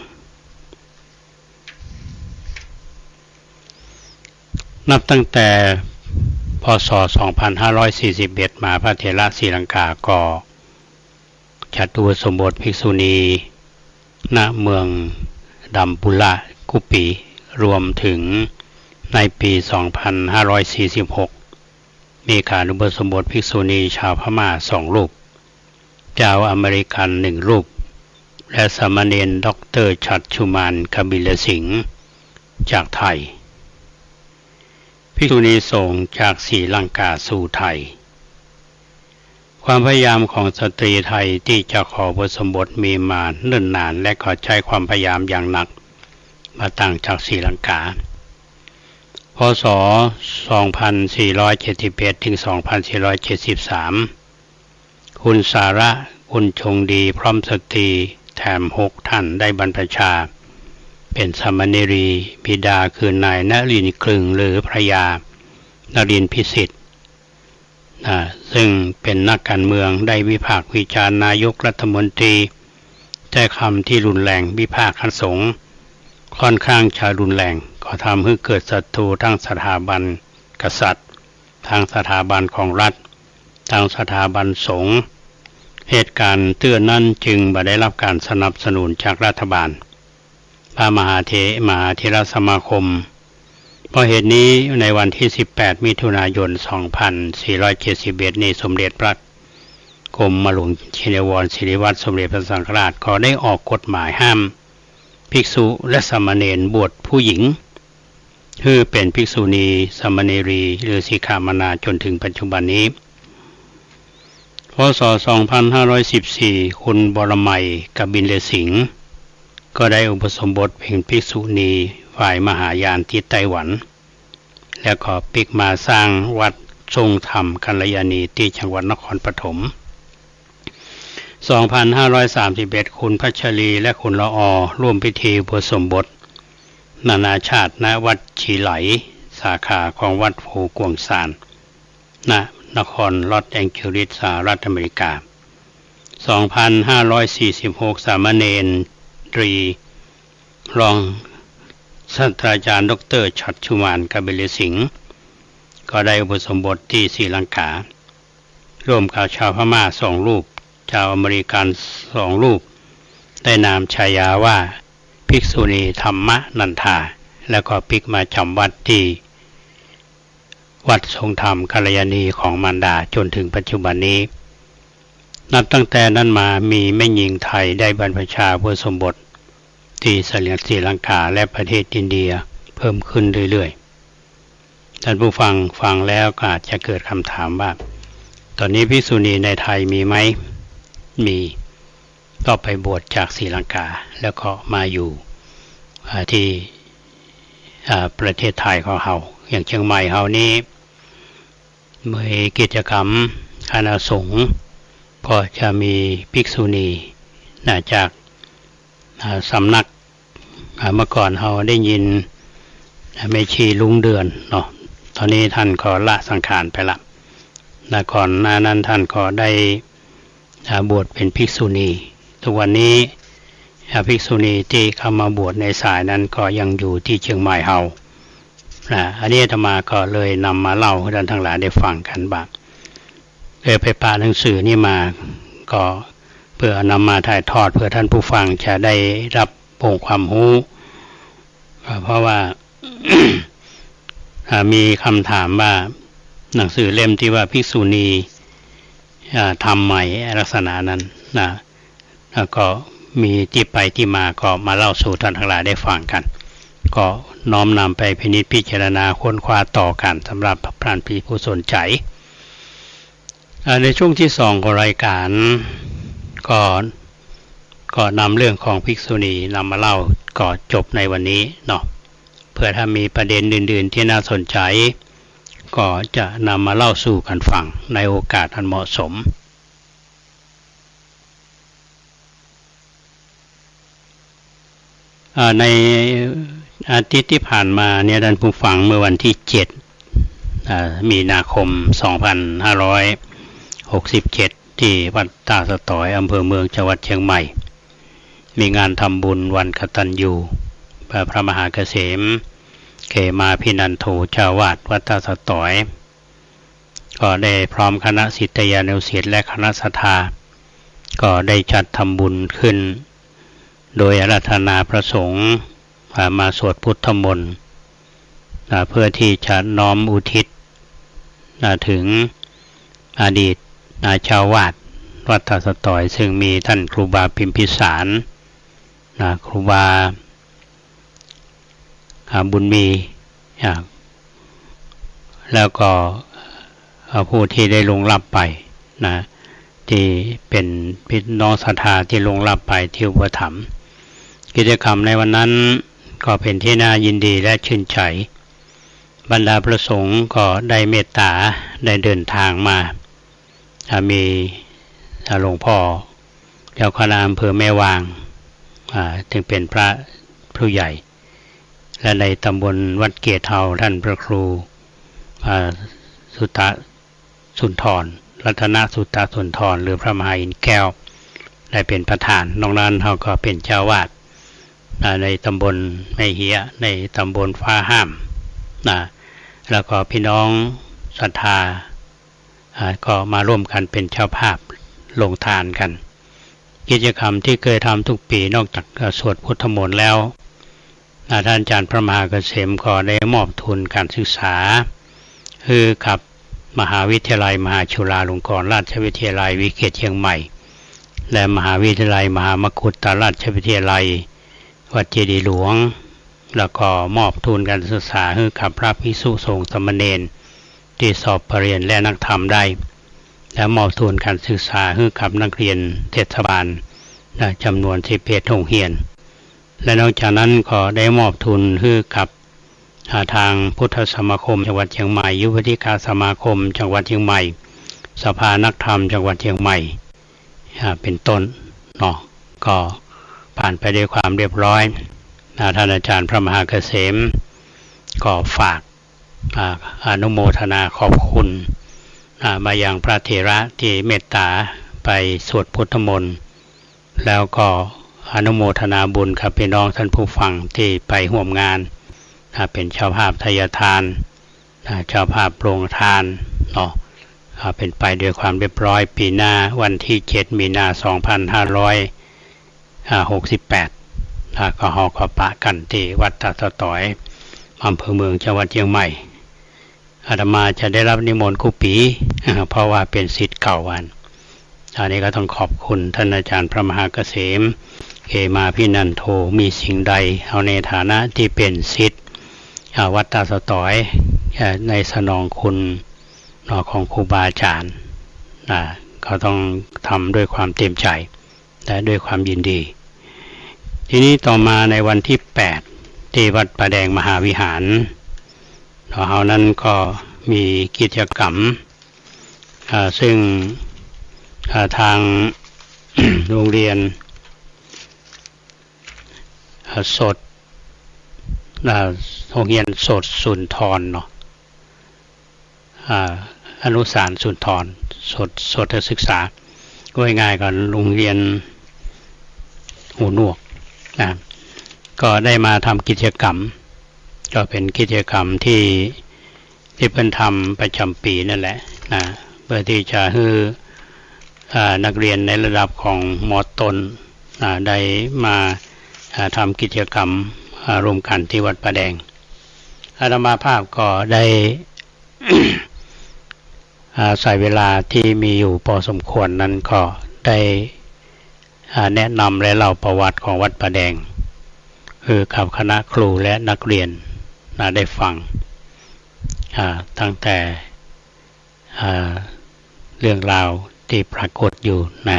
นับตั้งแต่ พ.ศ. สองพันห้าร้อยสี่สิบเอ็ด มา พระเถระศรีลังกาก็จัดอุปสมบทภิกษุณี ณ เมืองดำปุระ กุปปี รวมถึงในปี๋ สองพันห้าร้อยสี่สิบหก มีการอุปสมบทภิกษุณีชาวพม่าสองรูป จาวอเมริกันหนึ่งรูป และสามเณรด็อกเตอร์ฉัตรชุมาน กบิลสิงห์ จากไทย ภิกษุณีสงฆ์จากศรีลังกาสู่ไทย ความพยายามของสตรีไทยตี้จะขออุปสมบทมีมาเนิ่นนาน และก็ใจ๊ความพยายามอย่างหนัก บ่ต่างจากศรีลังกา พ.ศ. สองพันสี่ร้อยเจ็ดสิบเอ็ด ถึง สองพันสี่ร้อยเจ็ดสิบสาม คุณสาระ คุณจงดี พร้อมสตรีแถมหกท่านได้บรรพชาเป๋นสามเณรี บิดาคือนายนรินทร์กลึง หรือพระยานรินทร์พิสิทธิ์ นะ ซึ่งเป๋นนักการเมือง ได้วิพากษ์วิจารณ์นายกรัฐมนตรี ใจ๊กำตี้รุนแรง วิพากษ์คณะสงฆ์ ค่อนข้างจะรุนแรง ก็ทำหื้อเกิดศัตรูทั้งสถาบันกษัตริย์ ทั้งสถาบันของรัฐ ทั้งสถาบันสงฆ์ เหตุการณ์เตื้อนั้นจึงบ่ได้รับการสนับสนุนจากรัฐบาล พระมหาเถ มหาเถรสมาคม เพราะเหตุนี้ในวันตี้ สิบแปด มิถุนายน สองพันสี่ร้อยเจ็ดสิบเอ็ด นี้ สมเด็จพระกรมหลวงชินวรศิริวัฒน์ สมเด็จพระสังฆราช ก็ได้ออกกฎหมายห้ามภิกษุและสามเณรบวชผู้หญิง หื้อเป๋นภิกษุณี สามเณรี หรือสิกขามายา จนถึงปัจจุบันนี้ พ.ศ. สองพันห้าร้อยสิบสี่ คุณบรมัย กบิลสิงห์ ก็ได้อุปสมบทเป๋นภิกษุณีฝ่ายมหายานตี้ไต้หวัน แล้วก็ปิ๊กมาสร้างวัดทรงธรรมกัลยาณีตี้จังหวัดนครปฐม สองพันห้าร้อยสามสิบเอ็ด คุณพัชรี และคุณละออ ร่วมพิธีอุปสมบทนานาชาติ ณ วัดฉีไหล สาขาของวัดภูกวางซาน ณ นครลอสแองเจลิส สหรัฐอเมริกา สองพันห้าร้อยสี่สิบหก สามเณรี รองศาสตราจารย์ด็อกเตอร์ฉัตรชุมาน กบิลสิงห์ ก็ได้อุปสมบทตี้ศรีลังกา ร่วมกับชาวพม่าสองรูป จาวอเมริกันสองรูป ได้นามฉายาว่าภิกษุณีธรรมนันทา แล้วก็ปิ๊กมาจ๋ำวัดตี้วัดทรงธรรมกัลยาณีของมารดา จนถึงปัจจุบันนี้ นับตั้งแต่นั้นมามีแม่ญิงไทยได้บรรพชาอุปสมบทตี้ศรีลังกาและประเทศอินเดียเพิ่มขึ้นเรื่อยๆ ท่านผู้ฟังฟังแล้วก็อาจจะเกิดคำถามว่า ต๋อนนี้ภิกษุณีในไทยมีไหม มี ก็ไปบวชจากศรีลังกา แล้วก็มาอยู่ อ่า ตี้ อ่า ประเทศไทยของเฮา อย่างเจียงใหม่เฮานี้ มีกิจกรรมคณะสงฆ์ก็จะมีภิกษุณี นะ จาก อ่า สำนัก อ่า เมื่อก่อนเฮาได้ยิน อ่า แม่ชีลุงเดือนเนาะ ต๋อนนี้ท่านก็ละสังขารไปละ นะ ก่อนหน้านั้นท่านก็ได้ อ่า บวชเป๋นภิกษุณี ทุกวันนี้ อ่า ภิกษุณีตี้เข้ามาบวชในสายนั้นก็ยังอยู่ตี้เจียงใหม่เฮา นะ อันนี้อาตมาก็เลยนำมาเล่าหื้อท่านตังหลายได้ฟังกั๋นบ่า เออ ไปปะหนังสือนี้มา ก็เพื่อนำมาถ่ายทอด เพื่อท่านผู้ฟังจะได้รับองค์ความรู้ อ่า เพราะว่า อ่า มีคำถามว่าหนังสือเล่มตี้ว่าภิกษุณี อ่า ธรรมใหม่ลักษณะนั้นนะ แล้วก็มีตี้ไปตี้มา ก็มาเล่าสู่ท่านตังหลายได้ฟังกั๋น ก็น้อมนำไปพินิจพิจารณาค้นคว้าต่อกั๋น สำหรับท่านผู้สนใจ๋ อ่า ในช่วงตี้สองของรายก๋าน ก็ ก็นำเรื่องของภิกษุณีนำมาเล่า ก็จบในวันนี้เนาะ เผื่อถ้ามีประเด็นอื่นๆ ตี้น่าสนใจ๋ ก็จะนำมาเล่าสู่กั๋นฟังในโอกาสอันเหมาะสม อ่า ในอาทิตย์ตี้ผ่านมาเนี่ย ท่านผู้ฟัง เมื่อวันตี้เจ็ด อ่า มีนาคม สองพันห้าร้อยหกสิบเจ็ด ตี้วัดต้าสะตอย อำเภอเมือง จังหวัดเจียงใหม่ มีงานทำบุญวันกตัญญู พระ พระมหาเกษม เขมาภินันโท เจ้าอาวาสวัดต้าสะตอย ก็ได้พร้อมคณะศิษยานุศิษย์และคณะศรัทธา ก็ได้จัดทำบุญขึ้น โดยอาราธนาพระสงฆ์ อ่า มาสวดพุทธมนต์ อ่า เพื่อที่จะน้อมอุทิศ อ่า ถึงอดีต อ่า เจ้าอาวาสวัดต้าสะตอย ซึ่งมีต้านครูบาพิมพิสาร นะ ครูบา อ่า บุญมี อ่า แล้วก็ อ่า ผู้ที่ได้ล่วงลับไป นะ ที่เป๋นพี่น้องศรัทธาที่ล่วงลับไปที่อุปถัมภ์ กิจกรรมในวันนั้นก็เป๋นที่น่ายินดีและชื่นใจ๋ บรรดาพระสงฆ์ก็ได้เมตต๋า ได้เดินทางมา อ่า มี อ่า หลวงพ่อเจ้าคณะอำเภอแม่วาง อ่า ซึ่งเป๋นพระผู้ใหญ่ และในตำบลวัดเกตเฮา ท่านพระครู อ่า สุตตะสุนทร รัตนสุตตะสุนทร หรือพระมหาอินทร์แก้ว ได้เป๋นประธาน นอกนั้นเฮาก็เป๋นเจ้าอาวาส อ่า ในตำบลแม่เฮีย ในตำบลฟ้าห้าม นะ แล้วก็พี่น้องศรัทธา อ่า ก็มาร่วมกั๋นเป๋นเจ้าภาพลงทานกั๋น กิจกรรมที่เคยทำทุกปี๋ นอกจาก อ่า สวดพุทธมนต์แล้ว อ่า ท่านอาจารย์พระมหาเกษมก็ได้มอบทุนก๋านศึกษา หื้อกับมหาวิทยาลัยมหาจุฬาลงกรณราชวิทยาลัยวิเขตเจียงใหม่ และมหาวิทยาลัยมหามกุฏราชวิทยาลัย วัดเจดีย์หลวง แล้วก็มอบทุนก๋านศึกษาหื้อกับพระภิกษุสงฆ์สามเณรตี้สอบปริญญาและนักธรรมได้ และมอบทุนก๋านศึกษาหื้อกับนักเรียนเทศบาล นะ จ๋ำนวนสิบเอ็ดโฮงเฮียน และนอกจากนั้นก็ได้มอบทุนหื้อกับ อ่า ตางพุทธสมาคมจังหวัดเจียงใหม่ ยุวธิกาสมาคมจังหวัดเจียงใหม่ สภานักธรรมจังหวัดเจียงใหม่ อ่า เป๋นต้นเนาะ ก็ผ่านไปด้วยความเรียบร้อย อ่า ท่านอาจารย์พระมหาเกษมก็ฝาก อ่า อนุโมทนาขอบคุณ อ่า มายังพระเถระตี้เมตต๋าไปสวดพุทธมนต์ แล้วก็อนุโมทนาบุญกับพี่น้องท่านผู้ฟังตี้ไปฮ่วมงาน อ่า เป๋นเจ้าภาพไทยทาน อ่า เจ้าภาพโรงทานเนาะ อ่า เป๋นไปด้วยความเรียบร้อย ปี๋หน้าวันตี้เจ็ดมีนา สองพันห้าร้อยหกสิบแปด อ่า ก็เฮาก็ปะกั๋นตี้วัดต้าสะตอย อำเภอเมือง จังหวัดเจียงใหม่ อาตมาจะได้รับนิมนต์กู้ปี๋ อ่า เพราะว่าเป๋นศิษย์เก่าอัน อันนี้ก็ต้องขอบคุณท่านอาจารย์พระมหาเกษม เขมาภินันโท มีสิ่งใด เฮาในฐานะตี้เป๋นศิษย์ อ่า วัดต้าสะตอย อ่า ในสนองคุณ เนาะ ของครูบาอาจารย์ อ่า ก็ต้องทำด้วยความเตรียมใจ๋ และด้วยความยินดี ทีนี้ต่อมาในวันตี้แปด ตี้วัดป่าแดงมหาวิหาร เนาะ เฮานั้นก็มีกิจกรรม อ่า ซึ่ง อ่า ตาง โฮงเฮียน อ่า สด อ่า โฮงเฮียนโสตสุนทรเนาะ อ่า อนุสารสุนทร โสต โสตศึกษา ว่าง่ายๆ ก็โฮงเฮียนหูหนวกนะ ก็ได้มาทำกิจกรรม ก็เป๋นกิจกรรมตี้ ตี้เปิ้นทำประจ๋ำปี๋นั่นแหละนะ เพื่อตี้จะหื้อ อ่า นักเรียนในระดับของ ม.ต้น อ่า ได้มา อ่า ทำกิจกรรม อ่า ร่วมกั๋นตี้วัดป่าแดง อาตมาภาพก็ได้ อาศัยเวลาตี้มีอยู่พอสมควรนั้นก็ได้ อ่า แนะนำและเล่าประวัติของวัดป่าแดง หื้อกับคณะครูและนักเรียน อ่า ได้ฟัง อ่า ตั้งแต่ อ่า เรื่องราวตี้ปรากฏอยู่นะ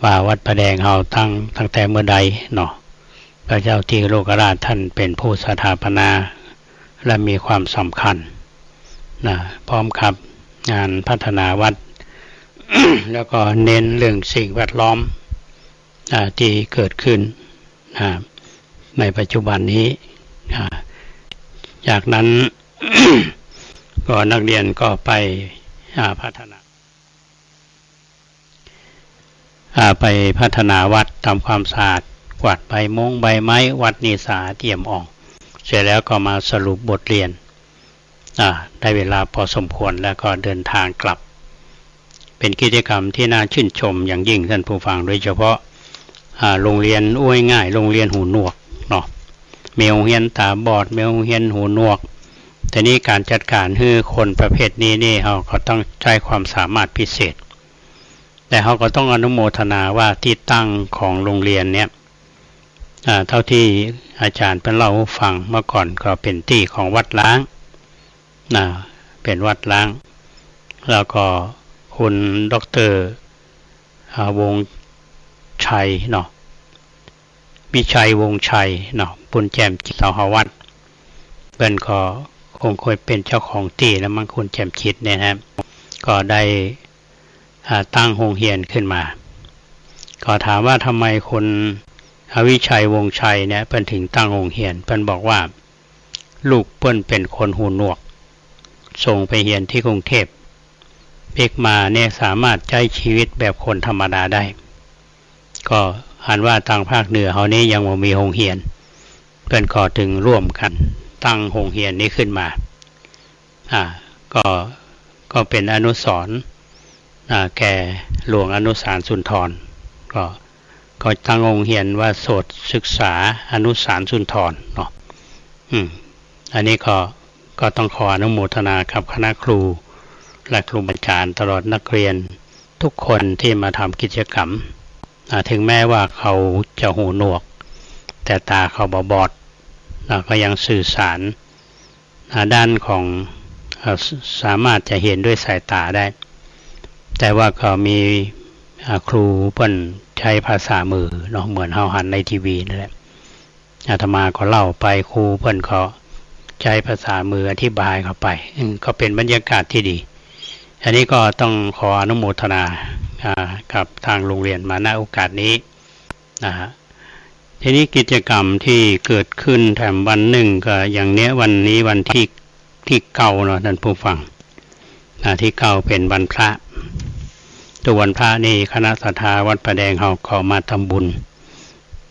ว่าวัดป่าแดงเฮาตั้ง ตั้งแต่เมื่อใดเนาะ พระเจ้าที่โลกราชท่านเป๋นผู้สถาปนา และมีความสำคัญนะ พร้อมกับงานพัฒนาวัด แล้วก็เน้นเรื่องสิ่งแวดล้อม อ่า ตี้เกิดขึ้น อ่า ในปัจจุบันนี้ อ่า จากนั้น ก็นักเรียนก็ไป อ่า พัฒนา อ่า ไปพัฒนาวัด ทำความสะอาด กวาดใบมงใบไม้ วัดนี่สะอาดเอี่ยมอ่อง เสร็จแล้วก็มาสรุปบทเรียน อ่า ได้เวลาพอสมควรแล้วก็เดินทางกลับ เป็นกิจกรรมที่น่าชื่นชมอย่างยิ่งท่านผู้ฟัง โดยเฉพาะ อ่า โฮงเฮียนอู้ง่ายๆ โฮงเฮียนหูหนวกเนาะ มีโฮงเฮียนต๋าบอด มีโฮงเฮียนหูหนวก ทีนี้ก๋านจัดก๋านหื้อคนประเภทนี้นี่ เฮาก็ต้องใจ๊ความสามารถพิเศษ แต่เฮาก็ต้องอนุโมทนาว่าตี้ตั้งของโฮงเฮียนเนี่ย อ่า เต้าตี้อาจ๋ารย์เปิ้นเล่าหื้อฟัง เมื่อก่อนก็เป๋นตี้ของวัดร้าง นะ เป๋นวัดร้าง แล้วก็คุณด็อกเตอร์ อ่า วงศ์ชัยเนาะ วิชัยวงศ์ชัยเนาะ บุญแจ่มจิต เสาหาวัด เปิ้นก็คงเคยเป๋นเจ้าของตี้แล้วมั้ง คุณแจ่มจิตเนี่ยนะ ก็ได้ อ่า ตั้งโฮงเฮียนขึ้นมา ก็ถามว่าทำไมคุณ อ่า วิชัยวงศ์ชัยเนี่ย เปิ้นถึงตั้งโฮงเฮียน เปิ้นบอกว่า ลูกเปิ้นเป๋นคนหูหนวก ส่งไปเฮียนตี้กรุงเทพฯ ปิ๊กมาเนี่ยสามารถใจ๊ชีวิตแบบคนธรรมดาได้ ก็อันว่าตางภาคเหนือเฮานี้ยังบ่มีโฮงเฮียน เปิ้นก็จึงร่วมกั๋นตั้งโฮงเฮียนนี้ขึ้นมา อ่า ก็ ก็เป๋นอนุสรณ์ อ่า แก่หลวงอนุสารสุนทร ก็ ก็ตั้งโฮงเฮียนว่าโสตศึกษาอนุสารสุนทรเนาะ อืม อันนี้ก็ ก็ต้องขออนุโมทนากับคณะครูและครูอาจ๋ารย์ ตลอดนักเรียนทุกคนที่มาทำกิจกรรม อ่า ถึงแม้ว่าเขาจะหูหนวก แต่ต๋าเขาบ่บอด อ่า ก็ยังสื่อสาร อ่า ด้านของ อ่า ส- สามารถจะเห็นด้วยสายต๋าได้ แต่ว่าก็มี อ่า ครูเปิ้นใจ๊ภาษามือเนาะ เหมือนเฮาหันในทีวีนั่นแหละ อาตมาก็เล่าไป ครูเปิ้นก็ใจ๊ภาษามืออธิบายเข้าไป อืม ก็เป๋นบรรยากาศที่ดี อันนี้ก็ต้องขออนุโมทนา อ่า กับตางโฮงเฮียนมา ณ โอกาสนี้นะฮะ ทีนี้กิจกรรมที่เกิดขึ้นแถมวันนึ่งก็อย่างเนี้ย วันนี้วันที่ ที่เก้าเนาะท่านผู้ฟัง อ่า ที่เก้าเป๋นวันพระ ตุ๊กวันพระนี่คณะศรัทธาวัดป่าแดงเฮาก็มาทำบุญ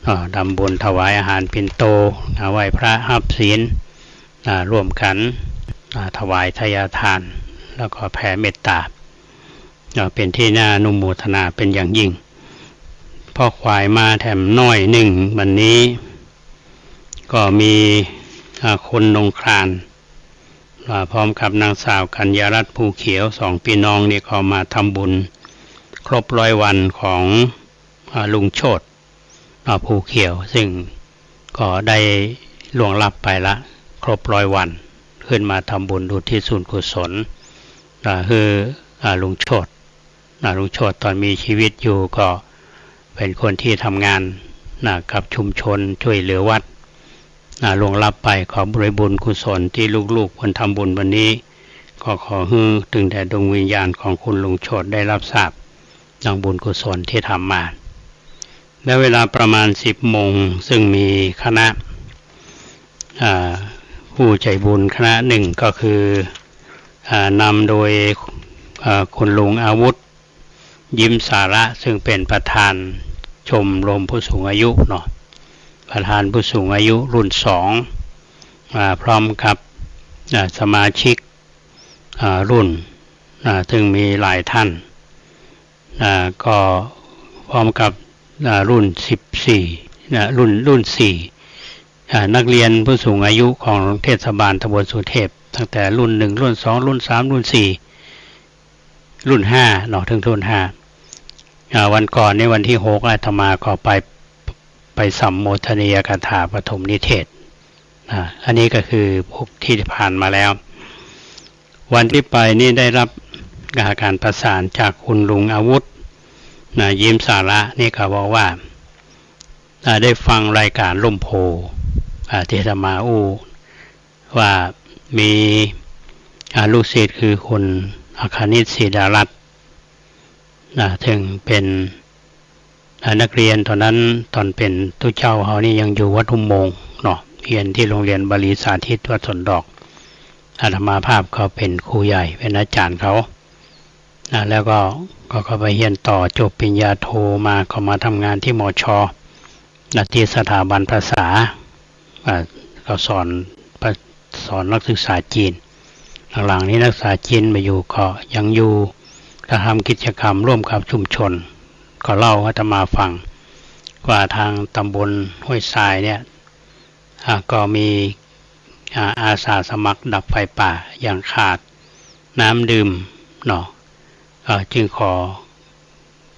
อ่า ทำบุญถวายอาหารปิณโต อ่า ไหว้พระฮับศีล อ่า ร่วมกั๋น อ่า ถวายทายทาน แล้วก็แผ่เมตต๋า อ่า เป๋นที่น่าอนุโมทนาเป๋นอย่างยิ่ง พอขวายมาแถมน้อยนึ่งวันนี้ ก็มี อ่า คุณนงคราน อ่า พร้อมกับนางสาวกัญญารัตน์ภูเขียว สองปี้น้องนี่ก็มาทำบุญครบร้อยวันของ อ่า ลุงโชติ อ่า ภูเขียว ซึ่งก็ได้ล่วงลับไปละ ครบร้อยวัน ขึ้นมาทำบุญอุทิศส่วนกุศล อ่า หื้อ อ่า ลุงโชติ อ่า ลุงโชติต๋อนมีชีวิตอยู่ก็เป๋นคนที่ทำงาน นะ กับชุมชน ช่วยเหลือวัด นะ ล่วงลับไป ขอด้วยบุญกุศลตี้ลูกๆ เปิ้นทำบุญวันนี้ ก็ขอหื้อตึงแต่ดวงวิญญาณของคุณลุงโชติได้รับทราบดังบุญกุศลที่ทำมา และเวลาประมาณสิบโมง ซึ่งมีคณะ อ่า ผู้ใจ๋บุญคณะนึ่งก็คือ อ่า นำโดย อ่า คุณลุงอาวุธ ยิ้มสาระ ซึ่งเป๋นประธานชมรมผู้สูงอายุเนาะ ประธานผู้สูงอายุรุ่นสอง อ่า พร้อมกับ อ่า สมาชิก อ่า รุ่น อ่า ซึ่งมีหลายท่าน อ่า ก็พร้อมกับ อ่า รุ่นสิบสี่ นะ รุ่น รุ่นสี่ อ่า นักเรียนผู้สูงอายุของเทศบาลตำบลสุเทพ ตั้งแต่รุ่นหนึ่ง รุ่นสอง รุ่นสาม รุ่นสี่ รุ่นห้าเนาะ ถึงรุ่นห้า อ่า วันก่อนนี่วันที่หก อาตมาก็ไป ไปสัมโมทนียกถาปฐมนิเทศ อ่า อันนี้ก็คือพวกที่ผ่านมาแล้ว วันที่ไปนี่ได้รับการประสานจากคุณลุงอาวุธ นะ ยิ้มสาระ นี่ก็บอกว่า อ่า ได้ฟังรายการร่มโพธิ์ อ่า ที่อาตมาอู้ว่ามี อ่า ลูกศิษย์คือคุณอัคคณิต ศรีดารัตน์ นะ ซึ่งเป๋น อ่า นักเฮียนต๋อนนั้น ต๋อนเป๋นตุ๊เจ้าเฮานี่ยังอยู่วัดทุ่งโมงเนาะ เฮียนตี้โฮงเฮียนบาลีสาธิตวัดสวนดอก อาตมาภาพก็เป๋นครูใหญ่ เป๋นอาจ๋ารย์เขา นะ แล้วก็ ก็ ก็ไปเฮียนต่อ จบปริญญาโทมา ก็มาทำงานตี้ มช นะ ตี้สถาบันภาษา อ่า ก็สอน สอนนักศึกษาจีน หลังๆ นี้นักศึกษาจีนบ่อยู่ก็ยังอยู่ ก็ทำกิจกรรมร่วมกับชุมชน ก็เล่าอาตมาฟังว่าทางตำบลห้วยทรายเนี่ย อ่า ก็มี อ่า อาสาสมัครดับไฟป่า ยังขาดน้ำดื่มเนาะ เอ่อ จึงขอ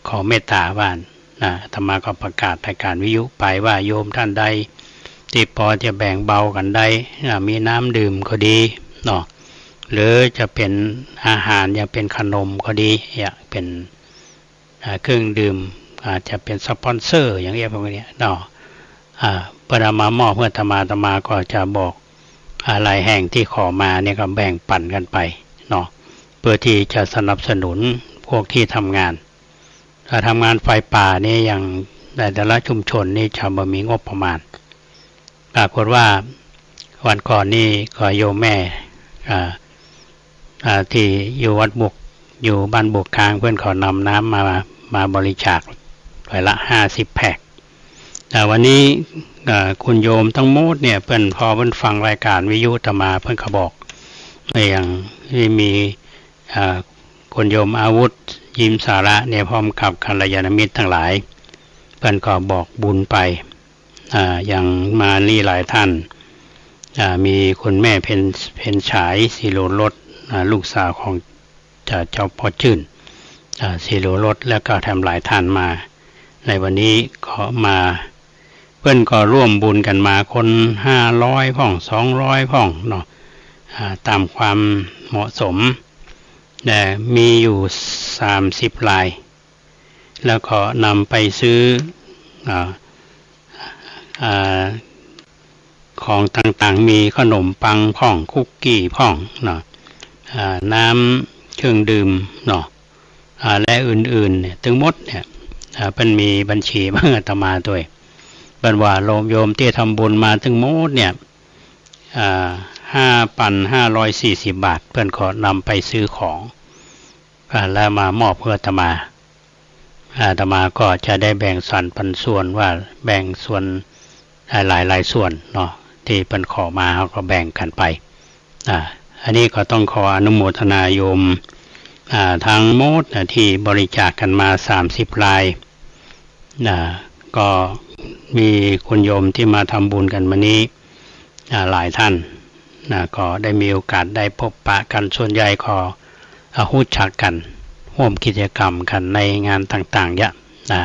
ขอเมตตาว่านะ อาตมาก็ประกาศรายการวิทยุไปว่า โยมท่านใดที่ปอจะแบ่งเบากั๋นได้ อ่า มีน้ำดื่มก็ดีเนาะ หรือจะเป๋นอาหารอย่างเป๋นขนมก็ดี อย่างเป๋น อ่า เครื่องดื่ม อาจจะเป๋นสปอนเซอร์อย่างเงี้ย พวกเนี้ยเนาะ อ่า เปิ้นเอามามอบหื้ออาตมา อาตมาก็จะบอก อ่า หลายแห่งที่ขอมาเนี่ยก็แบ่งปันกั๋นไปเนาะ เพื่อที่จะสนับสนุนพวกที่ทำงาน ถ้าทำงานไฟป่านี่อย่างในแต่ละชุมชนนี่จะบ่มีงบประมาณ ปรากฏว่าวันก่อนนี่ก็โยมแม่ อ่า อ่า ที่อยู่วัดบวก อยู่บ้านบวกกลาง เปิ้นก็นำน้ำมา มาบริจาคถ้วยละห้าสิบแพ็ค แต่วันนี้ อ่า คุณโยมทั้งหมดเนี่ย เปิ้น พอเปิ้นฟังรายการวิทยุอาตมา เปิ้นก็บอก อย่างที่มี อ่า คุณโยมอาวุธ ยิ้มสาระเนี่ย พร้อมกับกัลยาณมิตรทั้งหลาย เปิ้นก็บอกบุญไป อ่า อย่างมานี่หลายท่าน อ่า มีคุณแม่เพ็ญ เพ็ญฉาย ศรีโลรส อ่า ลูกสาวของ อ่า เจ้าพ่อจื้น อ่า ศรีโลรส แล้วก็แถมหลายท่านมา ในวันนี้ก็มา เปิ้นก็ร่วมบุญกั๋นมา คนห้าร้อยพ่อง สองร้อยพ่องเนาะ อ่า ต๋ามความเหมาะสม แต่มีอยู่สามสิบราย แล้วก็นำไปซื้อ อ่า อ่า ของต่างๆ มีขนมปังพ่อง คุกกี้พ่องเนาะ อ่า น้ำเครื่องดื่มเนาะ อ่า และอื่นๆ เนี่ย ตึงหมดเนี่ย อ่า เปิ้นมีบัญชีมาหื้ออาตมาตวย เปิ้นว่าโยมตี้ทำบุญมาตึงหมดเนี่ย อ่า ห้าพันห้าร้อยสี่สิบบาท เปิ้นก็นำไปซื้อของ อ่า แล้วมามอบหื้ออาตมา อาตมาก็จะได้แบ่งสรรปันส่วนว่าแบ่งส่วน อ่า หลายๆ ส่วนเนาะ ที่เปิ้นขอมา เฮาก็แบ่งกั๋นไป อ่า อันนี้ก็ต้องขออนุโมทนาโยม อ่า ทั้งหมดนะ ที่บริจาคกั๋นมาสามสิบราย นะ ก็มีคุณโยมที่มาทำบุญกั๋นมานี้ อ่า หลายท่าน นะ ก็ได้มีโอกาสได้พบปะกั๋น ส่วนใหญ่ก็ อ่า ฮู้จักกั๋น ฮ่วมกิจกรรมกั๋นในงานต่างๆ เยียะ นะ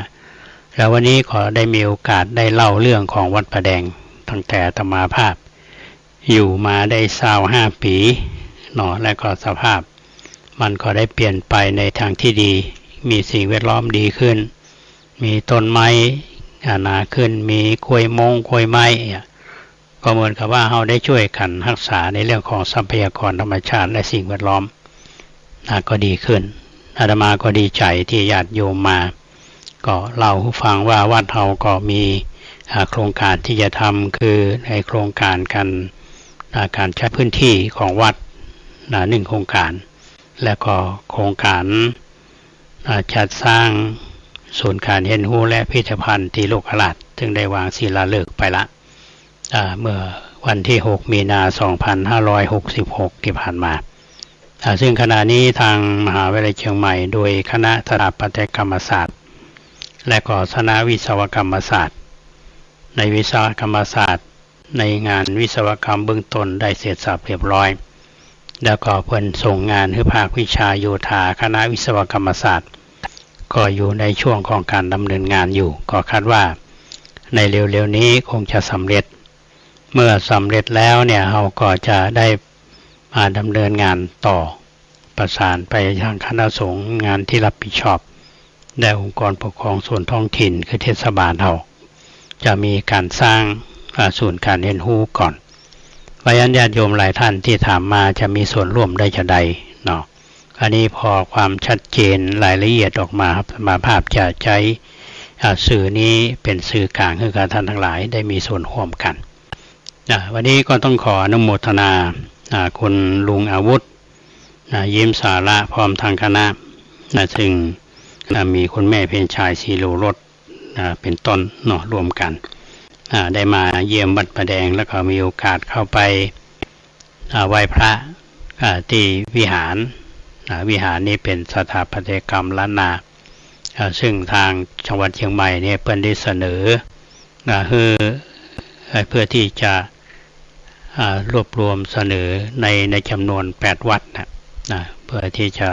แล้ววันนี้ก็ได้มีโอกาสได้เล่าเรื่องของวัดป่าแดง ตั้งแต่อาตมาภาพ อยู่มาได้ซาวห้าปี๋เนาะ และก็สภาพมันก็ได้เปลี่ยนไปในทางที่ดี มีสิ่งแวดล้อมดีขึ้น มีต้นไม้ อ่า หนาขึ้น มีกล้วยมงกล้วยไม้เนี่ย ก็เหมือนกับว่าเฮาได้จ้วยกั๋นฮักษาในเรื่องของทรัพยากรธรรมชาติและสิ่งแวดล้อม อ่า ก็ดีขึ้น อาตมาก็ดีใจ๋ที่ญาติโยมมา ก็เล่าหื้อฟังว่าวัดเฮาก็มี อ่า โครงก๋านตี้จะทำ คือในโครงก๋านก๋าน อ่า ก๋านใจ๊พื้นตี้ของวัด อ่า นึ่งโครงก๋าน แล้วก็โครงก๋าน อ่า จัดสร้างศูนย์ก๋านเฮียนฮู้และพิพิธภัณฑ์ตี้โลกราช ซึ่งได้วางศิลาฤกษ์ไปละ อ่า เมื่อวันตี้หกมีนาสองพันห้าร้อยหกสิบหกตี้ผ่านมา อ่า ซึ่งขณะนี้ตางมหาวิทยาลัยเจียงใหม่โดยคณะสถาปัตยกรรมศาสตร์ และก็คณะวิศวกรรมศาสตร์ ในวิศวกรรมศาสตร์ ในงานวิศวกรรมเบื้องต้นได้เสร็จสรรพเรียบร้อย แล้วก็เปิ้นส่งงานหื้อภาควิชาโยธาคณะวิศวกรรมศาสตร์ ก็อยู่ในช่วงของก๋านดำเนินงานอยู่ ก็คาดว่าในเร็วๆ นี้คงจะสำเร็จ เมื่อสำเร็จแล้วเนี่ย เฮาก็จะได้มาดำเนินงานต่อ ประสานไปยังคณะสงฆ์งานตี้รับผิดชอบ และองค์กรปกครองส่วนท้องถิ่น คือเทศบาลเฮา จะมีก๋านสร้าง อ่า ศูนย์ก๋านเฮียนฮู้ก่อน เพราะฉะนั้นญาติโยมหลายท่านตี้ถามมาจะมีส่วนร่วมได้จาใดเนาะ อันนี้พอความชัดเจนรายละเอียดออกมา อาตมาภาพจะใจ๊ อ่า สื่อนี้เป๋นสื่อกลางหื้อกับท่านตังหลายได้มีส่วนฮ่วมกั๋น นะ วันนี้ก็ต้องขออนุโมทนา อ่า คุณลุงอาวุธ นะ ยิ้มสาระ พร้อมตางคณะ นะ ซึ่ง อ่า มีคุณแม่เพ็ญชาย ศรีโลรส นะ เป๋นต้นเนาะ ร่วมกั๋น อ่า ได้มาเยี่ยมวัดป่าแดง แล้วก็มีโอกาสเข้าไป อ่า ไหว้พระ อ่า ตี้วิหาร อ่า วิหารนี้เป๋นสถาปัตยกรรมล้านนา อ่า ซึ่งตางจังหวัดเจียงใหม่เนี่ยเปิ้นได้เสนอ อ่า หื้อ เอ่อ เพื่อตี้จะ อ่า รวบรวมเสนอใน ในจ๋ำนวนแปดวัดนะ นะ เพื่อตี้จะ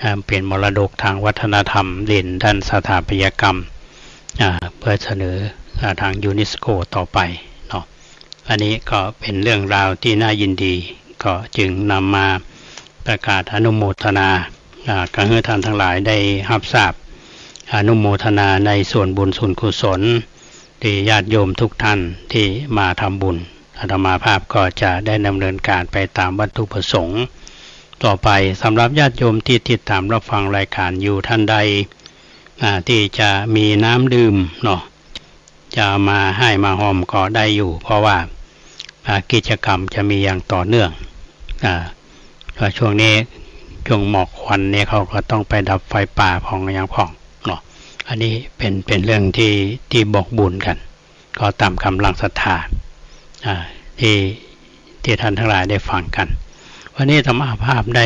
อ่า เป๋นมรดกตางวัฒนธรรมเด่นด้านสถาปัตยกรรม อ่า เพื่อเสนอ อ่า ตางยูเนสโกต่อไปเนาะ อันนี้ก็เป๋นเรื่องราวตี้น่ายินดี ก็จึงนำมาประกาศอนุโมทนา อ่า ก็หื้อท่านตังหลายได้ฮับทราบ อนุโมทนาในส่วนบุญส่วนกุศล ตี้ญาติโยมทุกท่านตี้มาทำบุญ อาตมาภาพก็จะได้ดำเนินการไปต๋ามวัตถุประสงค์ต่อไป สำหรับญาติโยมตี้ติดต๋ามรับฟังรายการอยู่ ท่านใด อ่า ตี้จะมีน้ำดื่มเนาะ จะมาฮ่ายมาฮอมก็ได้อยู่ เพราะว่า อ่า กิจกรรมจะมีอย่างต่อเนื่อง อ่า ก็ช่วงนี้ ช่วงหมอกควันเนี่ย เขาก็ต้องไปดับไฟป่าพ่องอะหยังพ่องเนาะ อันนี้เป๋น เป๋นเรื่องตี้ ตี้บอกบุญกั๋น ก็ต๋ามก๋ำลังศรัทธา อ่า ตี้ ตี้ท่านตังหลายได้ฟังกั๋น วันนี้อาตมาภาพได้